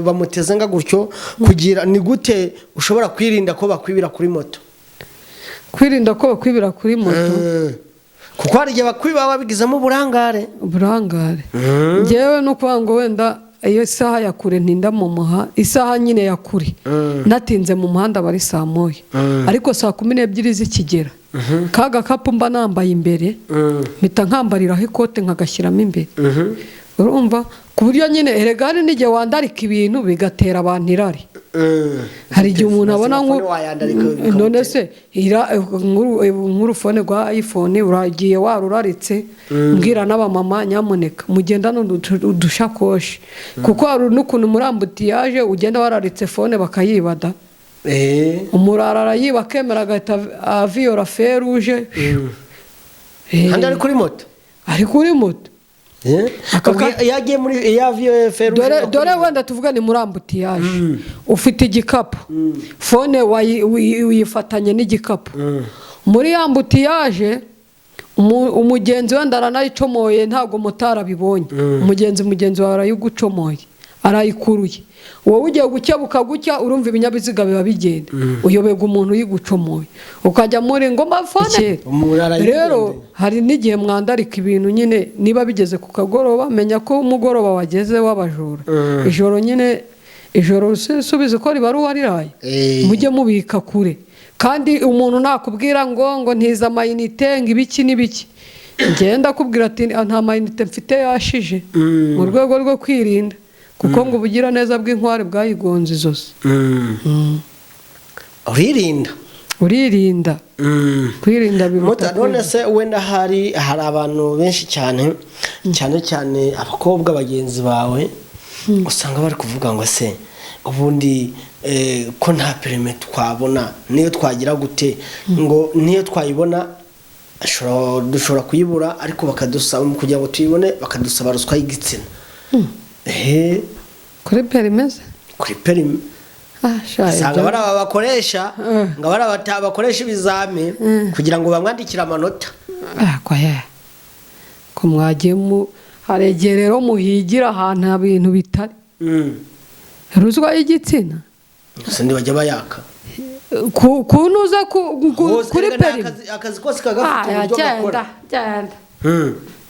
bamuteze nga gutyo, kugira ni gute ushobora kwirinda ko bakwibira kuri moto? Kwirinda ko bakwibira kuri moto? Kuko hari igihe bakwiba babigizemo uburangare. Uburangare, ngewe ni ukuvuga ngo wenda iyo isaha ya kure ntinda mu muhanda, isaha nyine ya kure natinze mu muhanda aba ari saa 1, ariko saa 12 zikigera, ka gakapu mba nambaye imbere mpita nkambariraho ikote nkagashyiramo imbere, urumva, ku buryo nyine erega hari n'igihe wandarika ibintu bigatera abantu irari. Hari igihe umuntu abona Telefone wayandarika bikamutera. None se nk'urufone rwa iPhone uragiye waruraritse? Mbwira n'abamama, nyamuneka mugendane udushakoshi, kuko hari n'ukuntu muri embouteillage ugenda wararitse phone bakayibada. Umurara arayiba, akemera, agahita aviyora feruje. Kandi ari kuri moto. Ari kuri moto. Ubwo iyo agiye muri iyo aviye feruje. Dore wenda tuvuga ni muri embouteillage, ufite igikapu, phone uyifatanye n'igikapu muri embouteillage, umugenzi wenda aranayicomoye, ntabwo motari abibonye, umugenzi mugenzi wawe arayigucomoye, arayikuruye, wowe ugiye gukebuka gutya, urumva ibinyabiziga biba bigenda, uyoberwa umuntu uyigucomoye, ukajya muri ngoma phone. Umuntu arayigendeye. Rero hari n'igihe mwandarika ibintu nyine, niba bigeze ku kagoroba, menya ko umugoroba wageze w'abajura. Ijoro nyine, ijoro subiza uko riba uwariraye. Mujye mubika kure. Kandi umuntu nakubwira ngo ntiza amayinite, ngo ibiki n'ibiki, ngenda akubwira ati nta mayinite mfite yashije, mu rwego rwo kwirinda, kuko ngo ubugiraneza bw'inkware bwayigonze izosi. Uririnda. Uririnda, kwirinda biruta Mota, none se wenda hari abantu benshi cyane cyane cyane abakobwa bagenzi bawe, usanga bari kuvuga ngo se ubundi ko nta permis twabona, niyo twagira gute, ngo niyo twayibona dushobora kuyibura, ariko bakadusaba kugira ngo tuyibone bakadusaba ruswa y'igitsina. Kuri permis? Kuri permis. Ah, sha, usanga bari aba bakoresha ngo bari bakoresha ibizami kugira ngo bamwandikire amanota. Ah, kwa ye ko mwagiye mu hari igihe rero muhigira ahantu ibintu bitari ruswa y'igitsina. Gusa ntibajya bayaka. Kunuza Hose kuri erega permis. Akazi kose kaba gafite Ah, uburyo genda gakora. Genda,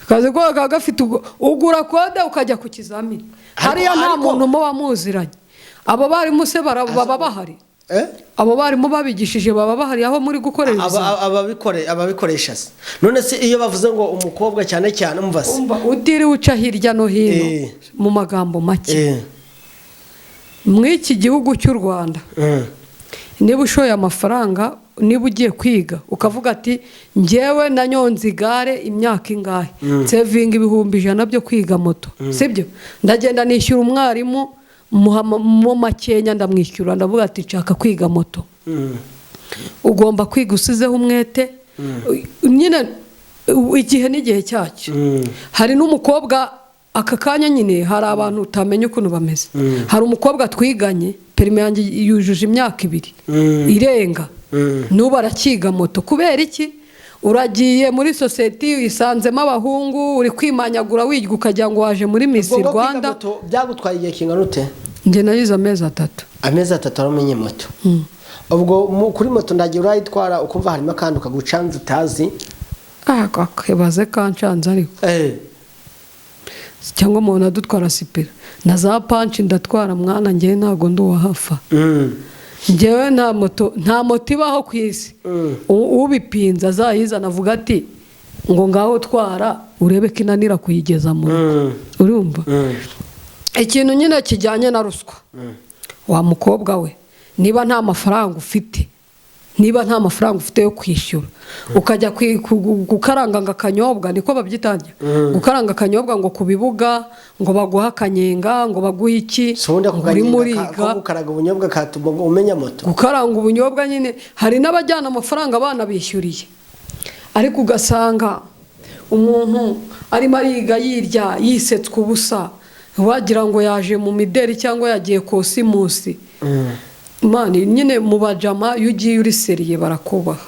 akazi ko kaba gafite ugura kode ukajya ku kizamini hariya, nta muntu muba muziranye. Abo barimu se baba bahari? Eh? Abo barimu babigishije baba bahari aho muri gukorera ibizamini? Ababikoresha se, none se iyo bavuze ngo umukobwa cyane cyane, umva se. Umva, utiriwe uca hirya no hino, mu magambo make, mw'iki gihugu cy'u Rwanda, niba ushoye amafaranga, niba ugiye kwiga ukavuga ati ngewe nanyonze igare imyaka ingahe, nsevinga 100,000 byo kwiga moto, sibyo, ndagenda nishyura umwarimu, muha mo makenya, ndamwishyura, ndavuga ati nshaka kwiga moto. Ugomba kwiga usizeho umwete nyine, igihe n'igihe cyacyo. Hari n'umukobwa aka kanya nyine, hari abantu utamenya ukuntu bameze. Hari umukobwa twiganye, permis yanjye yujuje imyaka 2 irenga, n'ubu arakiga moto. Kubera iki? Uragiye muri sosiyete wisanzemo abahungu, uri kwimanyagura wiga, ukagira ngo waje muri Miss Ubwo kwiga Rwanda. Moto byagutwaye igihe kingana ute? Njye nayize amezi 3. Amezi 3 aramenye moto. Ubwo kuri moto ndagiye urayitwara ukumva harimo akantu kagucanze utazi. Baze kanshanze ariko cyangwa umuntu adutwara sipira na za panci ndatwara mwana, ngewe ntabwo ndi uwahafa. Ngewe nta moto ibaho ku isi. Ubipinze azayizana avuga ati ngo ngaho twara urebe ko inanira kuyigeza mu rugo. Urumva ikintu nyine kijyanye na ruswa, wa mukobwa we, niba nta mafaranga ufite, niba nta mafaranga ufite yo kwishyura, ukajya gukaranga ngo akanyobwa, niko babyitangira, gukaranga akanyobwa ngo ku bibuga, ngo baguhe akanyenga, ngo baguhe iki, Si ubundi ako ngo urimo kanyenga uriga. Ko gukaraga ubunyobwa katuma umenya moto? Gukaranga ubunyobwa nyine, hari n'abajyana amafaranga abana bishyuriye, ariko ugasanga umuntu arimo ariga yirya yisetswa ubusa, wagira ngo yaje mu mideri cyangwa yagiye kosimusi. Mani nyine mu bajama iyo ugiye uri sérieux barakubaha,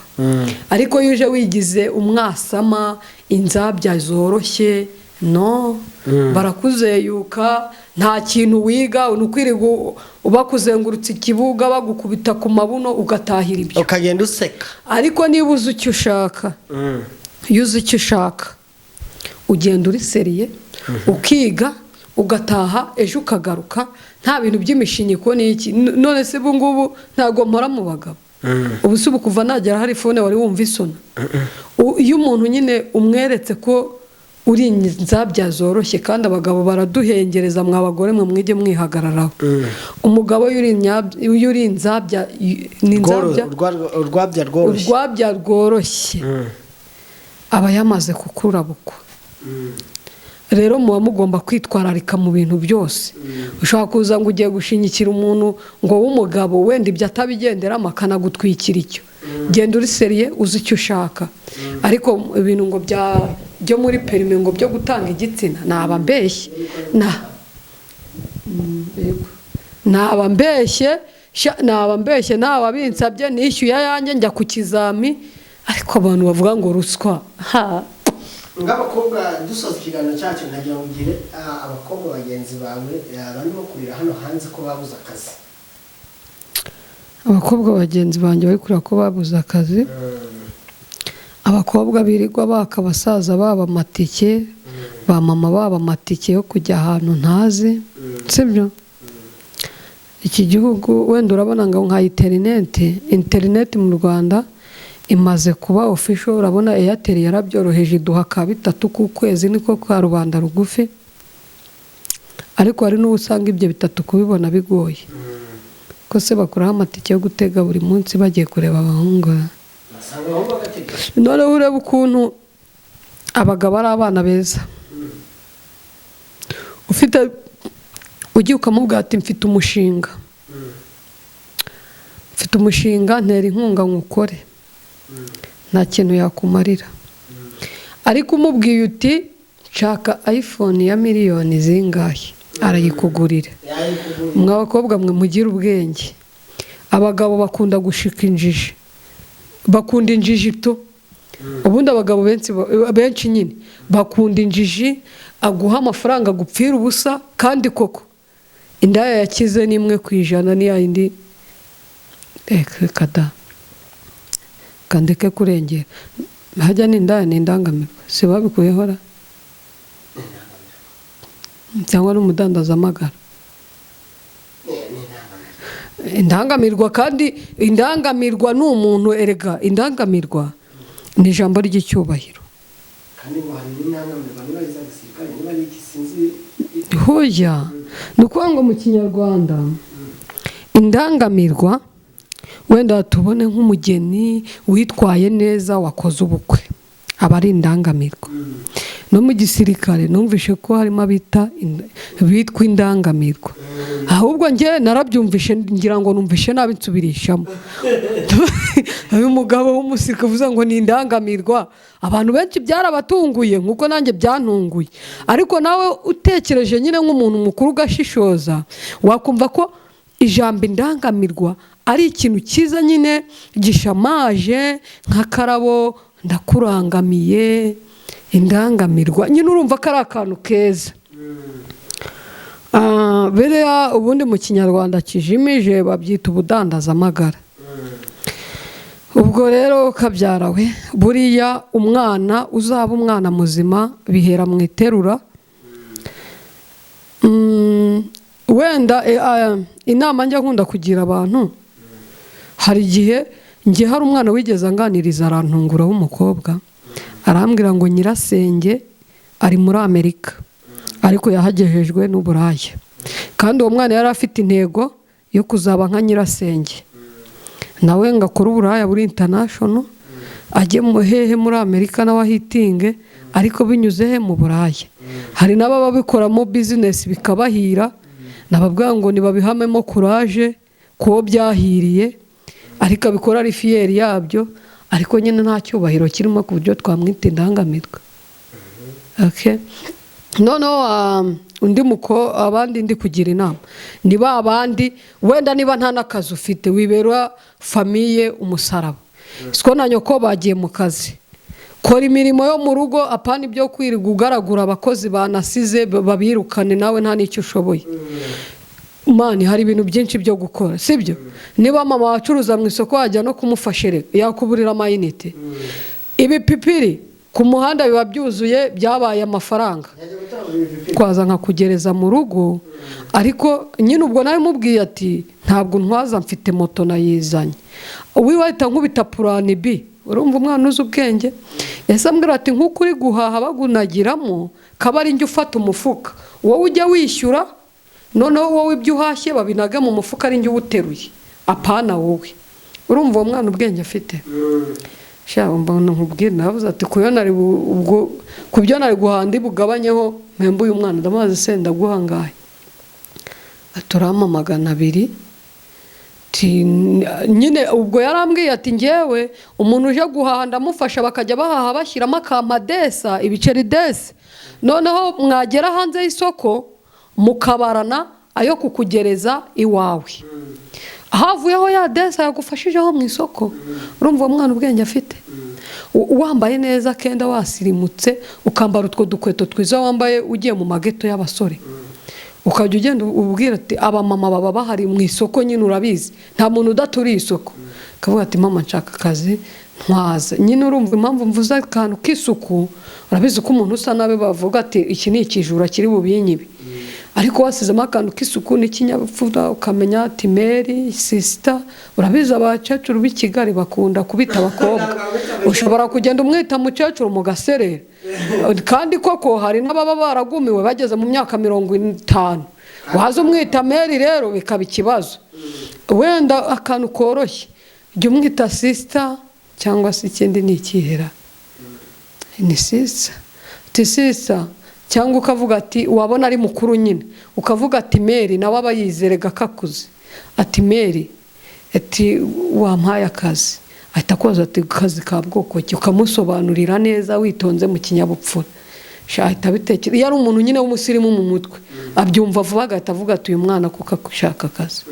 ariko iyo uje wigize umwasama, inzabya zoroshye, no barakuzeyuka. Nta kintu wiga, ni ukwirirwa bakuzengurutsa ikibuga, bagukubita ku mabuno, ugatahira ibyo. Ukagenda useka. Ariko niba uzi icyo ushaka, iyo uzi icyo ushaka ugenda uri sérieux, ukiga, ugataha, ejo ukagaruka, nta bintu by'imishinyiko n'iki. None se ubu ngubu ntabwo mpora mu bagabo? Ubu se ubu kuva nagera hari phone wari wumva isona? Iyo umuntu nyine umweretse ko uri inzabya zoroshye, kandi abagabo baraduhengereza, mwa bagore mwe mwige mwihagararaho. Umugabo iyo uri inzabya, ni inzabya. Urwabya rworoshye. Urwabya rworoshye, aba yamaze kukurabukwa. Rero muba mugomba kwitwararika mu bintu byose. Ushobora kuza ngo ugiye gushinyikira umuntu ngo w'umugabo, wenda ibyo atabigenderamo akanagutwikira icyo. Genda uri sérieux, uzi icyo ushaka. Ariko ibintu ngo bya byo muri permis, ngo byo gutanga igitsina, naba mbeshye na yego. Naba mbeshye naba mbeshye, naba binsabye nishyuye ayanjye njya ku kizami. Ariko abantu bavuga ngo ruswa, ha. Nk'abakobwa dusoza ikiganiro cyacu, ntagira ngo ugire abakobwa bagenzi bawe barimo kurira hano hanze ko babuze akazi. Abakobwa bagenzi banjye bari kureba ko babuze akazi, abakobwa birirwa baka abasaza baba amatike, ba mama baba amatike yo kujya ahantu ntazi, sibyo? Iki gihugu wenda urabona ngo nka interineti mu Rwanda imaze kuba official. Urabona Airtel yarabyoroheje, iduha ka bitatu ku kwezi, niko ka rubanda rugufi. Ariko hari n'uwo usanga ibyo bitatu kubibona bigoye, ko se bakuraho amatike yo gutega buri munsi bagiye kureba abahungu? Basanga aho bagatega. Noneho urebe ukuntu abagabo ari abana beza. Ufite ugiye ukamubwira ati mfite umushinga, mfite umushinga, ntera inkunga nywukore, nta kintu yakumarira. Ariko umubwiye uti nshaka iPhone ya miliyoni zingahe, arayikugurira. Yayikugurira. Mwa bakobwa mwe, mugire ubwenge. Abagabo bakunda gushika injiji, bakunda injiji to. Ubundi abagabo benshi, benshi nyine bakunda injiji, aguha amafaranga agupfira ubusa. Kandi koko indaya yakize ni 1% ni yindi. Reka da, kandeke kurengera. Hajya ni indaya, ni indangamirwa, si babikuyeho ra? Cyangwa n'umudandazamagara? Indangamirwa. Kandi indangamirwa ni umuntu erega, indangamirwa ni ijambo ry'icyubahiro. Kandi ngo hari n'indangamirwa, niba ari iza gisirikare, niba ari iki, sinzi. Hoya, ni ukuvuga ngo mu Kinyarwanda indangamirwa, wenda tubone nk'umugeni witwaye neza wakoze ubukwe, aba ari indangamirwa. No mu gisirikare numvishe ko harimo abita bitwa indangamirwa. Ahubwo njye narabyumvishe ngira ngo numvishe nabi, nsubirishamo. Uyu mugabo w'umusirikare uvuze ngo ni indangamirwa, abantu benshi byarabatunguye nk'uko nanjye byantunguye. Ariko nawe utekereje nyine nk'umuntu mukuru ugashishoza, wakumva ko ijambo indangamirwa ari ikintu cyiza nyine gishamaje nk'akarabo, ndakurangamiye indangamirwa. Nyine urumva ko ari akantu keza. Biriya ubundi mu Kinyarwanda kijimije babyita ubudandazamagara. Ubwo Ubwo rero kabyara we, buriya umwana uzaba umwana muzima bihera mu iterura. Wenda inama njya nkunda kugira abantu, hari igihe njye hari umwana wigeze anganiriza arantungura w'umukobwa, arambwira ngo nyirasenge ari muri Amerika ariko yahagejejwe n'uburaya, kandi uwo mwana yari afite intego yo kuzaba nka nyirasenge, nawe ngo akore uburaya buri international, ajye hehe muri Amerika nawe ahitinge, ariko binyuze he mu buraya. Hari n'ababa babikoramo bizinesi bikabahira, nababwira ngo nibabihamemo kuraje kuwo byahiriye, ariko abikora ari fiyeri yabyo, ariko nyine nta cyubahiro kirimo ku buryo twamwita indangamirwa. Okay. Noneho undi muko abandi ndi kugira inama ni ba bandi wenda niba nta n'akazi ufite wibera famiye umusaraba, siko na nyoko bagiye mu kazi, kora imirimo yo mu rugo, apana ibyo kwirirwa ugaragura abakozi banasize babirukane nawe nta n'icyo ushoboye. Mani hari ibintu byinshi byo gukora, sibyo? Niba mama wacuruza mu isoko wajya no kumufasha, yakuburira amayinite. Ibipipiri ku muhanda biba byuzuye byabaye amafaranga, twaza nkakugereza mu rugo. Ariko nyine ubwo nawe mubwiye ati ntabwo ntwaza mfite moto nayizanye, wihita nkubita purani B. Urumva umwana uzi ubwenge yahise ambwira ati nk'uko uri guhaha bagunagiramo kaba ari njye ufata umufuka, wowe ujya wishyura, noneho wowe ibyo uhashye babinaga mu mufuka ari njye uwuteruye, apana wowe. Urumva uwo mwana ubwenge afite. Nkubwira navuze ati ku byo nari guhanda bugabanyeho mpembe uyu mwana, ndamubaza se ndaguhangaye, aturama 200. Nyine ubwo yarambwiye ati ngewe umuntu uje guhaha ndamufasha, bakajya bahaha bashyiramo akamadesa ibiceri desi, noneho mwagera hanze y'isoko mukabarana ayo kukugereza iwawe, havuyeho ya desa yagufashijeho mu isoko. Urumva uwo mwana ubwenge afite. Wambaye neza kenda wasirimutse, ukambara utwo dukweto twiza wambaye ugiye mu mageto y'abasore, ukajya ugenda ubwira ati abamama baba bahari mu isoko nyine urabizi nta muntu udaturiye isoko, ukavuga ati mama nshaka akazi ntwaza. Nyine urumva impamvu mvuze akantu k'isuku, urabizi ko umuntu usa nabi bavuga ati iki ni ikijura kiri bubinyibe, ariko wasizemo akantu k'isuku n'ikinyabupfura ukamenya ati Mary sister. Urabizi abakecuru b'i Kigali bakunda kubita abakobwa, ushobora kugenda umwita mukecuru mugaserera, kandi koko hari n'ababa baragumiwe bageze mu myaka 50, waza umwita Mary rero bikaba ikibazo. Wenda akantu koroshye jya umwita sister, cyangwa se ikindi ni ikihera ni sister, ati sister, cyangwa ukavuga ati wabona ari mukuru nyine ukavuga ati Mary, nawe aba yizerega kakuze, ati Mary, ati wampaye akazi, ahita akoza ati kazi ka bwoko ki, ukamusobanurira neza witonze mu kinyabupfura, ahita abitekera. Iyo ari umuntu nyine w'umusirimu mu mutwe abyumva vuba, agahita avuga ati uyu mwana kuko ashaka akazi.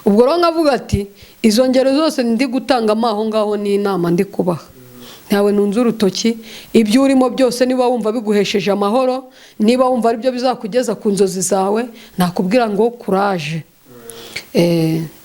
Ubwo rero nkavuga ati izo ngero zose ndi gutangamo aho ngaho ni inama ndi kubaha, ntawe nunze urutoki. Ibyo urimo byose niba wumva biguhesheje amahoro, niba wumva aribyo bizakugeza ku nzozi zawe, nakubwira ngo kuraje.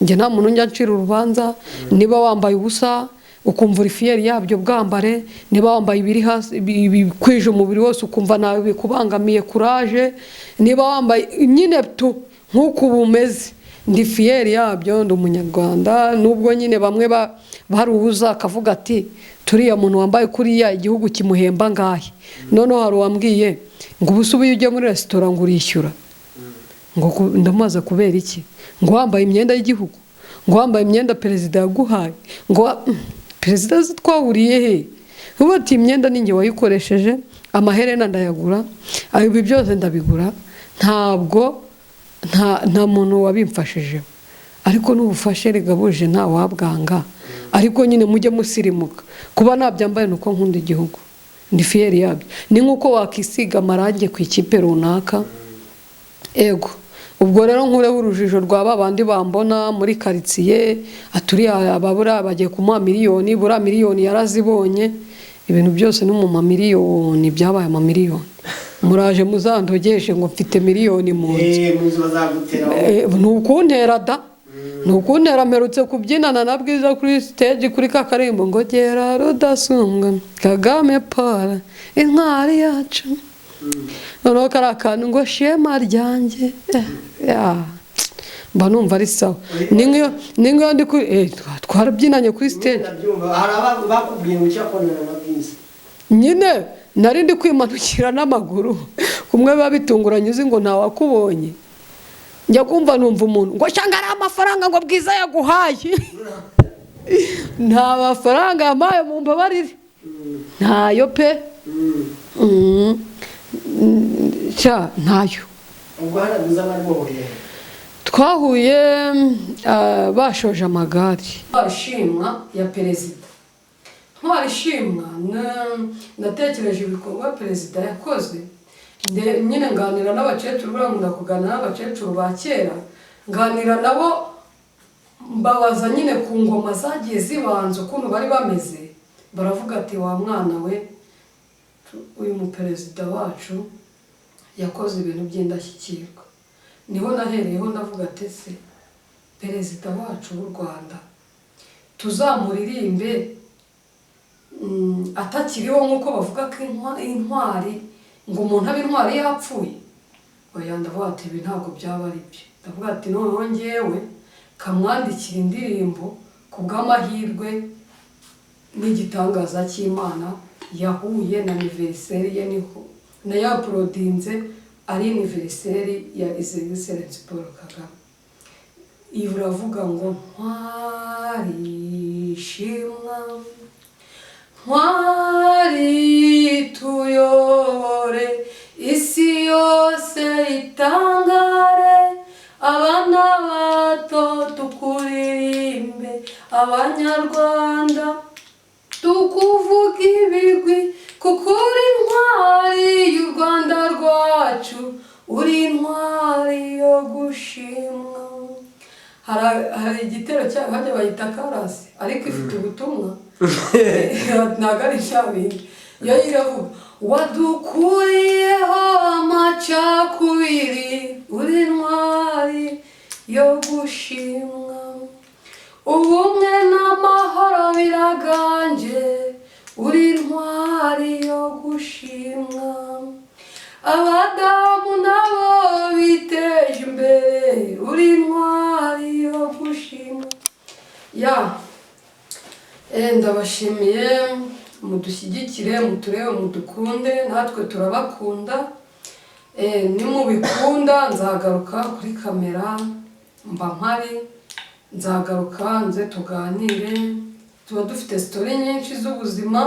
Njye nta muntu njya ncira urubanza. Niba wambaye ubusa ukumva uri fiyeri yabyo bwambare, niba wambaye ibiri hasi bikwije umubiri wose ukumva nawe bikubangamiye kuraje, niba wambaye nyine tu nk'uko ubu umeze ndi fiyeri yabyo, ndi umunyarwanda. Nubwo nyine bamwe baruhuza akavuga ati turiya muntu wambaye kuriya igihugu kimuhemba ngahe. Noneho hari uwambwiye ngo ubu se ubu ujya muri resitora ngo urishyura, ngo ndamubaza kubera iki, ngo wambaye imyenda y'igihugu, ngo wambaye imyenda perezida yaguhaye, ngo perezida twahuriye he, ubu ati imyenda ninjye wayikoresheje, amaherena ndayagura, ibi byose ndabigura, ntabwo nta muntu wabimfashije, ariko n'ubufashe rigabuje nta wabwanga. Ariko nyine mujye musirimuka, kuba nabyambaye nuko nkunda igihugu, ndi fiyeri yabyo. Ni nkuko wakisiga amarangi ku ikipe runaka. Ego ubwo rero nkureho urujijo rwa babandi bambona muri karitsiye aturiye ababura bagiye kumuha miliyoni, bura miliyoni yarazibonye, ibintu byose no mu mamiliyoni byabaye amamiliyoni. Muraje muzandogeshe ngo mfite miliyoni mu nzu, ni ukuntera da. Ni ukuntera mperutse kubyinana na Bwiza kuri stage kuri ka karimbo ngo gera Rudasumbwa Kagame Paul intwari yacu. Noneho kari akantu ngo shema ryanjye, ya mba numva ari sawa. Ni nk'iyo ndi kuri, twarabyinanye kuri stage. Ndabyumva, hari bakubwiye ngo icyakorana na Bwiza. Nyine nari ndi kwimanukira n'amaguru kumwe biba bitunguranye, uzi ngo ntawakubonye. Njya kumva numva umuntu ngo cyangwa ari amafaranga ngo Bwiza yaguhaye. Nta mafaranga yampaye, mu mbabarire, ntayo pe. Cya ntayo. Ubwo hano Bwiza mwari muhuriye? Twahuye bashoje amagare. Ntwari ishimwa ya perezida, ntwari ishimwa, natekereje ibikorwa perezida yakoze. Nyine nganira n'abakecuru, buriya nkunda kuganira n'abakecuru ba kera, nganira nabo mbabaza nyine ku ngoma zagiye zibanza ukuntu bari bameze. Baravuga ati: "Wa mwana we, uyu muperezida wacu yakoze ibintu by'indashyikirwa." Niho nahereyeho ndavuga ati: "Se perezida wacu w'u Rwanda tuzamuririmbe atakiriho, nk'uko bavuga ko intwari, ngo umuntu abe intwari yapfuye?" Oya, ndavuga ati: "Ibi ntabwo byaba ari byo." Ndavuga ati: "Noneho ngewe kamwandikira indirimbo." Ku bw'amahirwe n'igitangaza cy'Imana, yahuye na anniversaire ye, niho nayauploadinze ari anniversaire ya His Excellency Paul Kagame. Iravuga ngo: "Ntwari ishimwa, ntwari tuyobore, isi yose itangare, abana bato tukuririmbe, Abanyarwanda tukuvuga ibigwi, kuko uri intwari y'u Rwanda rwacu, uri intwari yo gushimwa." Hari igitero cyayo hajya bayita chorus, ariko ifite ubutumwa, ntabwo ari bindi. Yo iravuga: "Wadukuriyeho amacakubiri, uri intwari yo gushimwa, ubumwe n'amahoro biraganje, uri intwari yo gushimwa, abadamu nabo biteje imbere, uri intwari yo gushimwa." Ya, ndabashimiye, mudushyigikire, muturebe, mudukunde, natwe turabakunda. Nimubikunda nzagaruka kuri kamera, mba mpari, nzagaruka nze tuganire. Tuba dufite story nyinshi z'ubuzima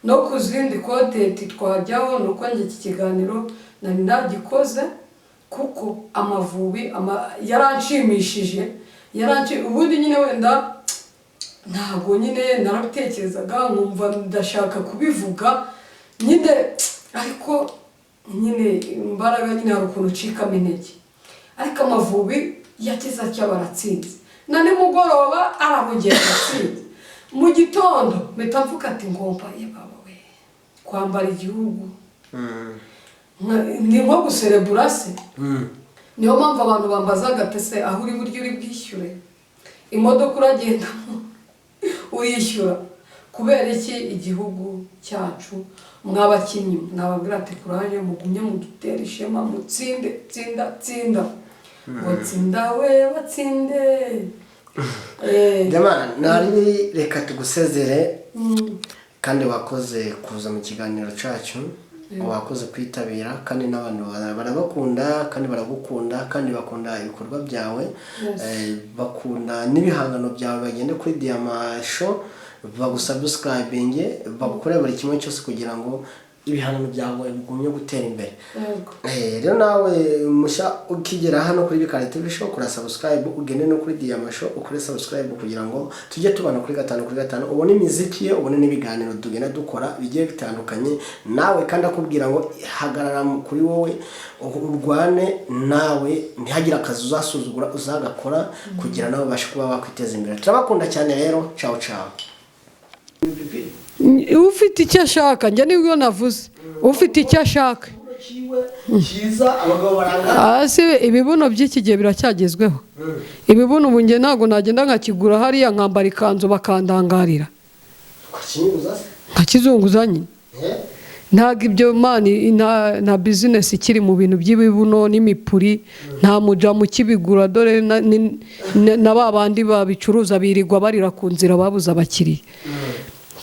no ku zindi content twajyaho. Ni uko njye iki kiganiro nari nagikoze kuko Amavubi yaranshimishije, ubundi nyine wenda ntabwo nyine narabitekerezaga, nkumva ndashaka kubivuga nyine, ariko nyine imbaraga nyine hari ukuntu ucikamo intege. Ariko Amavubi yakize atya baratsinze, na nimugoroba arabongera aratsinze. Mu gitondo mpita mvuga ati: "Ngomba, ye baba we, kwambara igihugu ni nko guserebura se." Niyo mpamvu abantu bambazaga ati: "Se aho uri buryo uri bwishyure imodoka uragendamo urishyura kubera iki?" Igihugu cyacu, mwabakinnyi, nababwira ati: "Courage, mugumye mudutere ishema, mutsinde, tsinda, tsinda, ngo tsinda we, batsinde." Jamani, nari reka tugusezere, kandi wakoze kuza mu kiganiro cyacu, wakoze kwitabira, kandi n'abantu barabakunda, kandi baragukunda, kandi bakunda ibikorwa byawe. Bakunda n'ibihangano byawe. Bagende kuri Diyama Show bagusubscribinge, bagukore buri kimwe cyose kugira ngo ibihangano byawe bigumye gutera imbere. Yego. Rero nawe mushya ukigera hano kuri Bikari TV Show, kora subscribe, ugende no kuri Diyama Show ukore subscribe, kugira ngo tujye tubana kuri gatanu kuri gatanu, ubone imiziki ye, ubone n'ibiganiro tugenda dukora bigiye bitandukanye. Nawe kandi akubwira ngo hagarara kuri wowe, urwane nawe, ntihagire akazi uzasuzugura, uzagakora kugira nawe ubashe kuba wakwiteza imbere. Turabakunda cyane rero, ciao ciao. Ufite icyo ashaka, njye nibwo navuze, ufite icyo ashaka. kiwe cyiza, abagabo barangana. Hasi ibibuno by'iki gihe biracyagezweho. Ibibuno ubu njye ntabwo nagenda nkakigura hariya nkambara ikanzu bakandangarira. Ukakinyuza se? Nkakizunguza nyine. Eh? Ntabwo ibyo man, nta business ikiri mu bintu by'ibibuno n'imipuri. Nta mujamu ukibigura. Dore na ba bandi babicuruza birirwa barira ku nzira, babuze abakiriya.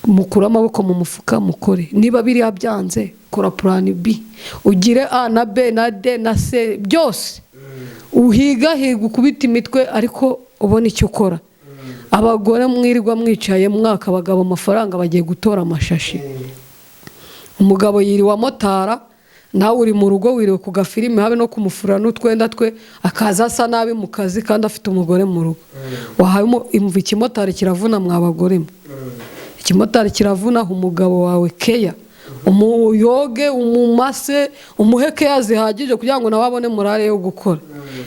Mukure amaboko mu mufuka, mukore. Niba biriya byanze, kora plan B, ugire A na B na D na C byose, uhigahiga, ukubita imitwe, ariko ubona icyo ukora. Abagore mwirirwa mwicaye mwaka abagabo amafaranga, bagiye gutora amashashi. Umugabo yiriwe amotara, nawe uri mu rugo wiriwe ku gafilime, habe no kumufura n'utwenda twe, akaza asa nabi mu kazi kandi afite umugore mu rugo. Wahaye imva. Ikimotari kiravuna, mwa bagore mwe, ikimotari kiravuna. Umugabo wawe keya, umuyoge, umumase, umuhe keya zihagije kugira ngo nawe abone morale yo gukora.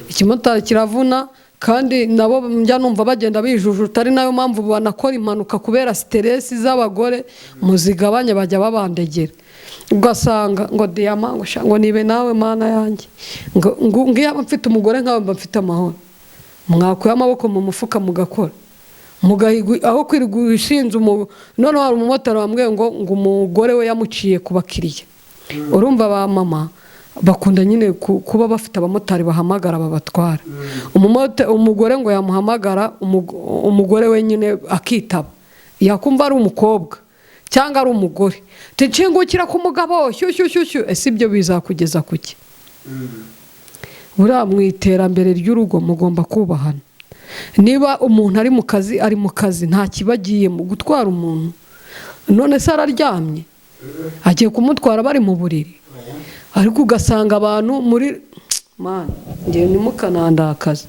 Ikimotari kiravuna, kandi nabo njya numva bagenda bijujuta, ari nayo mpamvu banakora impanuka kubera stress z'abagore. Muzigabanye, bajya babandegera, ugasanga ngo diyama, ngo sha, ngo nibe nawe mana yanjye, ngo iyo mfite umugore nkawe mba mfite amahoro. Mwakuye amaboko mu mufuka mugakora, mugahiga aho kwirirwa ushinze Noneho hari umumotari wambwiye ngo umugore we yamuciye ku bakiriya. Urumva ba mama bakunda nyine kuba bafite abamotari bahamagara babatwara. Umugore ngo yamuhamagara, umugore we nyine akitaba, yakumva ari umukobwa cyangwa ari umugore, "Nshingukira ku mugabo shyushyu shyushyu." Ese ibyo bizakugeza kuki? Buriya mu iterambere ry'urugo mugomba kubahana. Niba umuntu ari mu kazi, ari mu kazi, nta kibagiyemo gutwara umuntu. None se araryamye, agiye kumutwara bari mu buriri? Ariko ugasanga abantu muri mani ngewe ntimukanandakaze.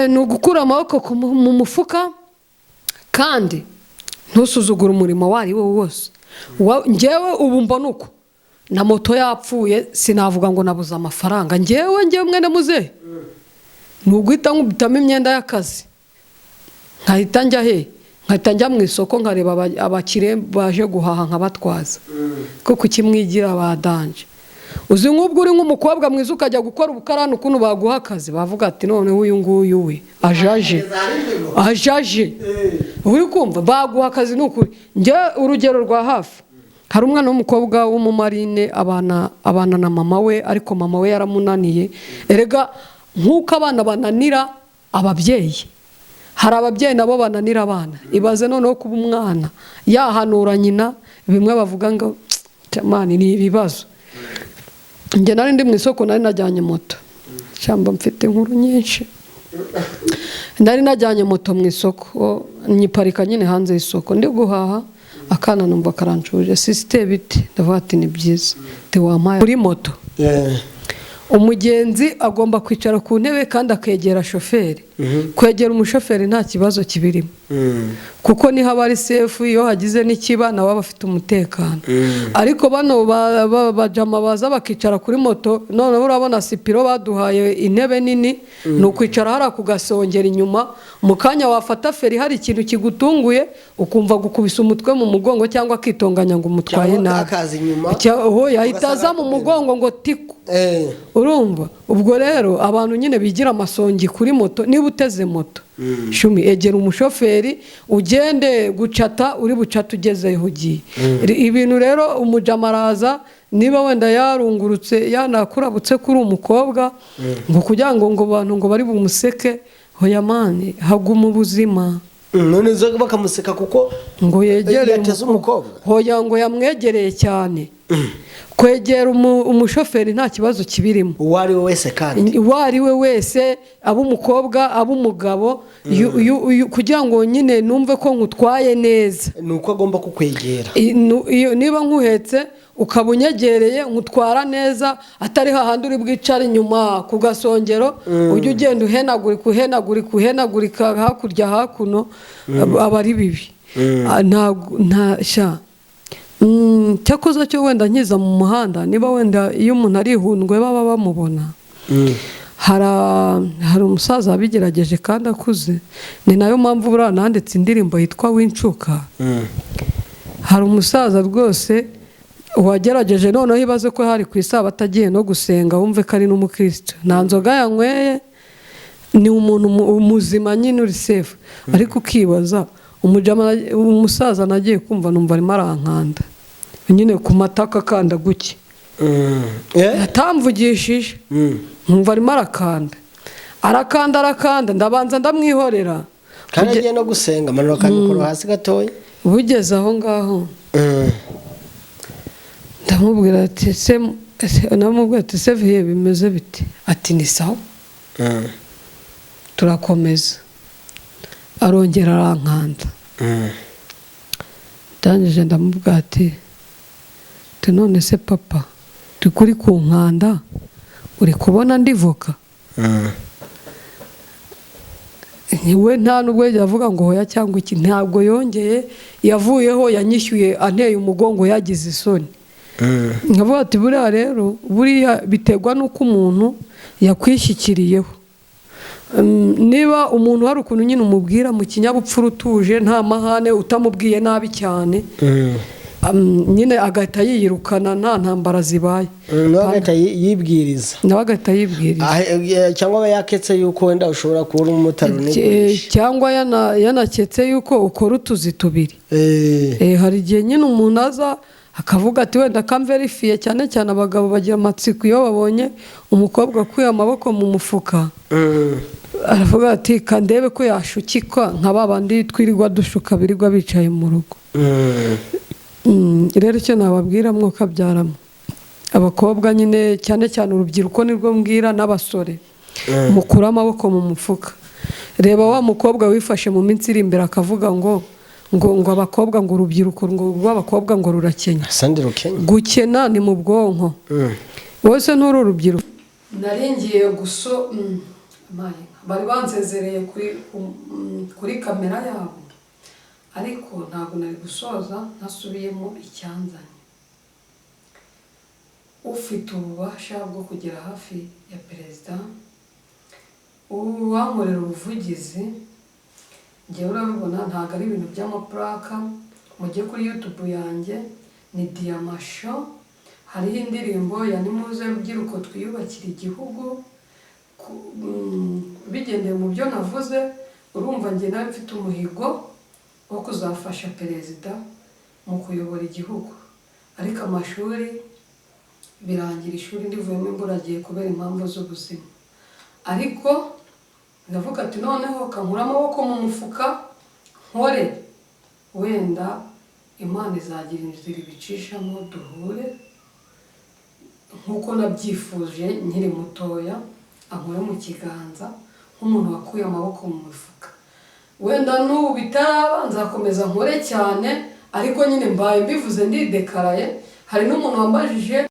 Ni ugukura amaboko mu mufuka, kandi ntusuzugure umurimo uwo ari wo wose. Ngewe ubu mbona uko na moto yapfuye, sinavuga ngo nabuze amafaranga. Ngewe mwene muzehe, ni uguhita nkubitamo imyenda y'akazi, nkahita njya he? Nkahita njya mu isoko, nkareba abakire baje guhaha, nkabatwaza. Ko kukimwigira ba danger? Uzi nk'ubwo uri nk'umukobwa mwiza ukajya gukora ubukarani, ukuntu baguha akazi? Bavuga ati: "Noneho uyu nguyu we ajaje ajaje." Uri kumva baguha akazi? Ni ukuri. Njye urugero rwa hafi, hari umwana w'umukobwa w'umumarine, abana na mama we, ariko mama we yaramunaniye. Erega nk'uko abana bananira ababyeyi, hari ababyeyi nabo bananira abana. Ibaze noneho kuba umwana yahanura nyina, bimwe bavuga ngo man, ni ibibazo. Njye nari ndi mu isoko, nari najyanye moto cyangwa mfite inkuru nyinshi. Nari najyanye moto mu isoko, nyiparika nyine hanze y'isoko, ndi guhaha. Akana numva karanshuje: "Sister, bite?" Ndavuga ati: "Ni byiza." Wampaye kuri moto? Umugenzi agomba kwicara ku ntebe kandi akegera shoferi. Kwegera umushoferi nta kibazo kibirimo, kuko niho aba ari safe. Iyo hagize n'ikiba, nawe aba afite umutekano. Ariko bano bajama baza bakicara kuri moto, noneho urabona sipiro baduhaye intebe nini, ni ukwicara hariya ku gasongera inyuma. Mu kanya wafata feri, hari ikintu kigutunguye, ukumva gukubisa umutwe mu mugongo, cyangwa akitonganya ngo umutwaye Cyangwa nabi. akaza inyuma. Oh, yahita aza mu mugongo ngo tiku. Urumva ubwo rero abantu nyine bigira amasongi kuri moto. Niba uteze moto, shumi, egera umushoferi, ugende gucata uri bucata ugezeho ugiye. Ibintu rero umujama araza, niba wenda yarungurutse, yanakurabutse kuri umukobwa, ngo kugira ngo bantu ngo bari bumuseke. Hoya man, haguma ubuzima. None zo bakamuseka kuko ngo yegereye yateze umukobwa. Hoya, ngo yamwegereye cyane. Kwegera umushoferi nta kibazo kibirimo. Uwo ari we wese kandi. Uwo ari we wese, aba umukobwa, aba umugabo, kugira ngo nyine numve ko nkutwaye neza, ni uko agomba kukwegera. Niba nkuhetse ukaba unyegereye, nkutwara neza, atari hahandi uri bwicare inyuma ku gasongero, ujya ugenda uhenagurika, uhenagurika, uhenagurika hakurya hakuno, aba ari bibi. Ah, nta sha. Cyakoze cyo wenda nkiza mu muhanda, niba wenda iyo umuntu ari ihundwe baba bamubona. Hari umusaza wabigerageje kandi akuze, ni nayo mpamvu buriya nanditse indirimbo yitwa "Wincuka". Hari umusaza rwose Uwagerageje noneho ibaze ko hari ku isabato agiye no gusenga, wumve ko ari n'umukristo, nta nzoga yanyweye, ni umuntu muzima nyine uri safe. Ariko ukibaza umusaza nagiye kumva numva arimo arankanda nyine ku matako, akanda guke. Atamvugishije, nkumva arimo arakanda, arakanda, arakanda, ndabanza ndamwihorera. Kandi agiye no gusenga. Manura akamikoro hasi gatoya. Bugeze aho ngaho, ndamubwira ati se, ndamubwira ati: "Se vieux, bimeze bite?" Ati: "Ni sawa." Turakomeza, arongera arankanda. Ndangije ndamubwira ati: "None se papa, turi kuri ku nkanda, uri kubona ndivoka?" We nta nubwo yigeze avuga ngo hoya cyangwa iki, ntabwo yongeye, yavuyeho yanyishyuye anteye umugongo, yagize isoni. Nkavuga ati buriya rero, buriya biterwa n'uko umuntu yakwishyikiriyeho. Niba umuntu hari ukuntu nyine umubwira mu kinyabupfura, utuje, nta mahane, utamubwiye nabi cyane, nyine agahita yiyirukana, nta ntambara zibaye. Nawe agahita yibwiriza. Nawe agahita yibwiriza. Ah, cyangwa aba yaketse yuko wenda ushobora kuba uri umumotari unigurisha. Cyangwa yanaketse yuko ukora utuzi tubiri. Hari igihe nyine umuntu aza akavuga ati wenda kamverifiye. Cyane cyane abagabo bagira amatsiko iyo babonye umukobwa akuye amaboko mu mufuka, aravuga ati kandebe ko yashukikwa nka ba bandi twirirwa dushuka, birirwa bicaye mu rugo. Rero icyo nababwira, mwokabyaramo abakobwa nyine, cyane cyane urubyiruko nirwo mbwira, n'abasore, mukure amaboko mu mufuka. Reba wa mukobwa wifashe mu minsi iri imbere akavuga ngo abakobwa, ngo urubyiruko, ngo rw'abakobwa ngo rurakenya. Sandi rukenya. Gukena ni mu bwonko. Wowe se nturi urubyiruko? Nari ngiye guso bari bansezereye kuri kamera yabo, ariko ntabwo nari gusoza ntasubiyemo icyanzanye. Ufite ububasha bwo kugera hafi ya perezida, uwankorera ubuvugizi, ngewe urabibona ntabwo ari ibintu by'amapuraka. Mujye kuri YouTube yanjye ni Diamasho, hariho indirimbo ya "Nimuze rubyiruko twiyubakire igihugu". Bigendeye mu byo navuze, urumva njye nawe mfite umuhigo wo kuzafasha perezida mu kuyobora igihugu, ariko amashuri birangira ishuri ndivuyemo imburagihe kubera impamvu z'ubuzima. Ariko ndavuga ati noneho kankura amaboko mu mufuka nkore, wenda Imana izagira inzira ibicishamo duhure nk'uko nabyifuje nkiri mutoya, ankore mu kiganza nk'umuntu wakuye amaboko mu mufuka. Wenda n'ubu bitaraba, nzakomeza nkore cyane, ariko nyine mbaye mbivuze, ndidekaraye. Hari n'umuntu wambajije.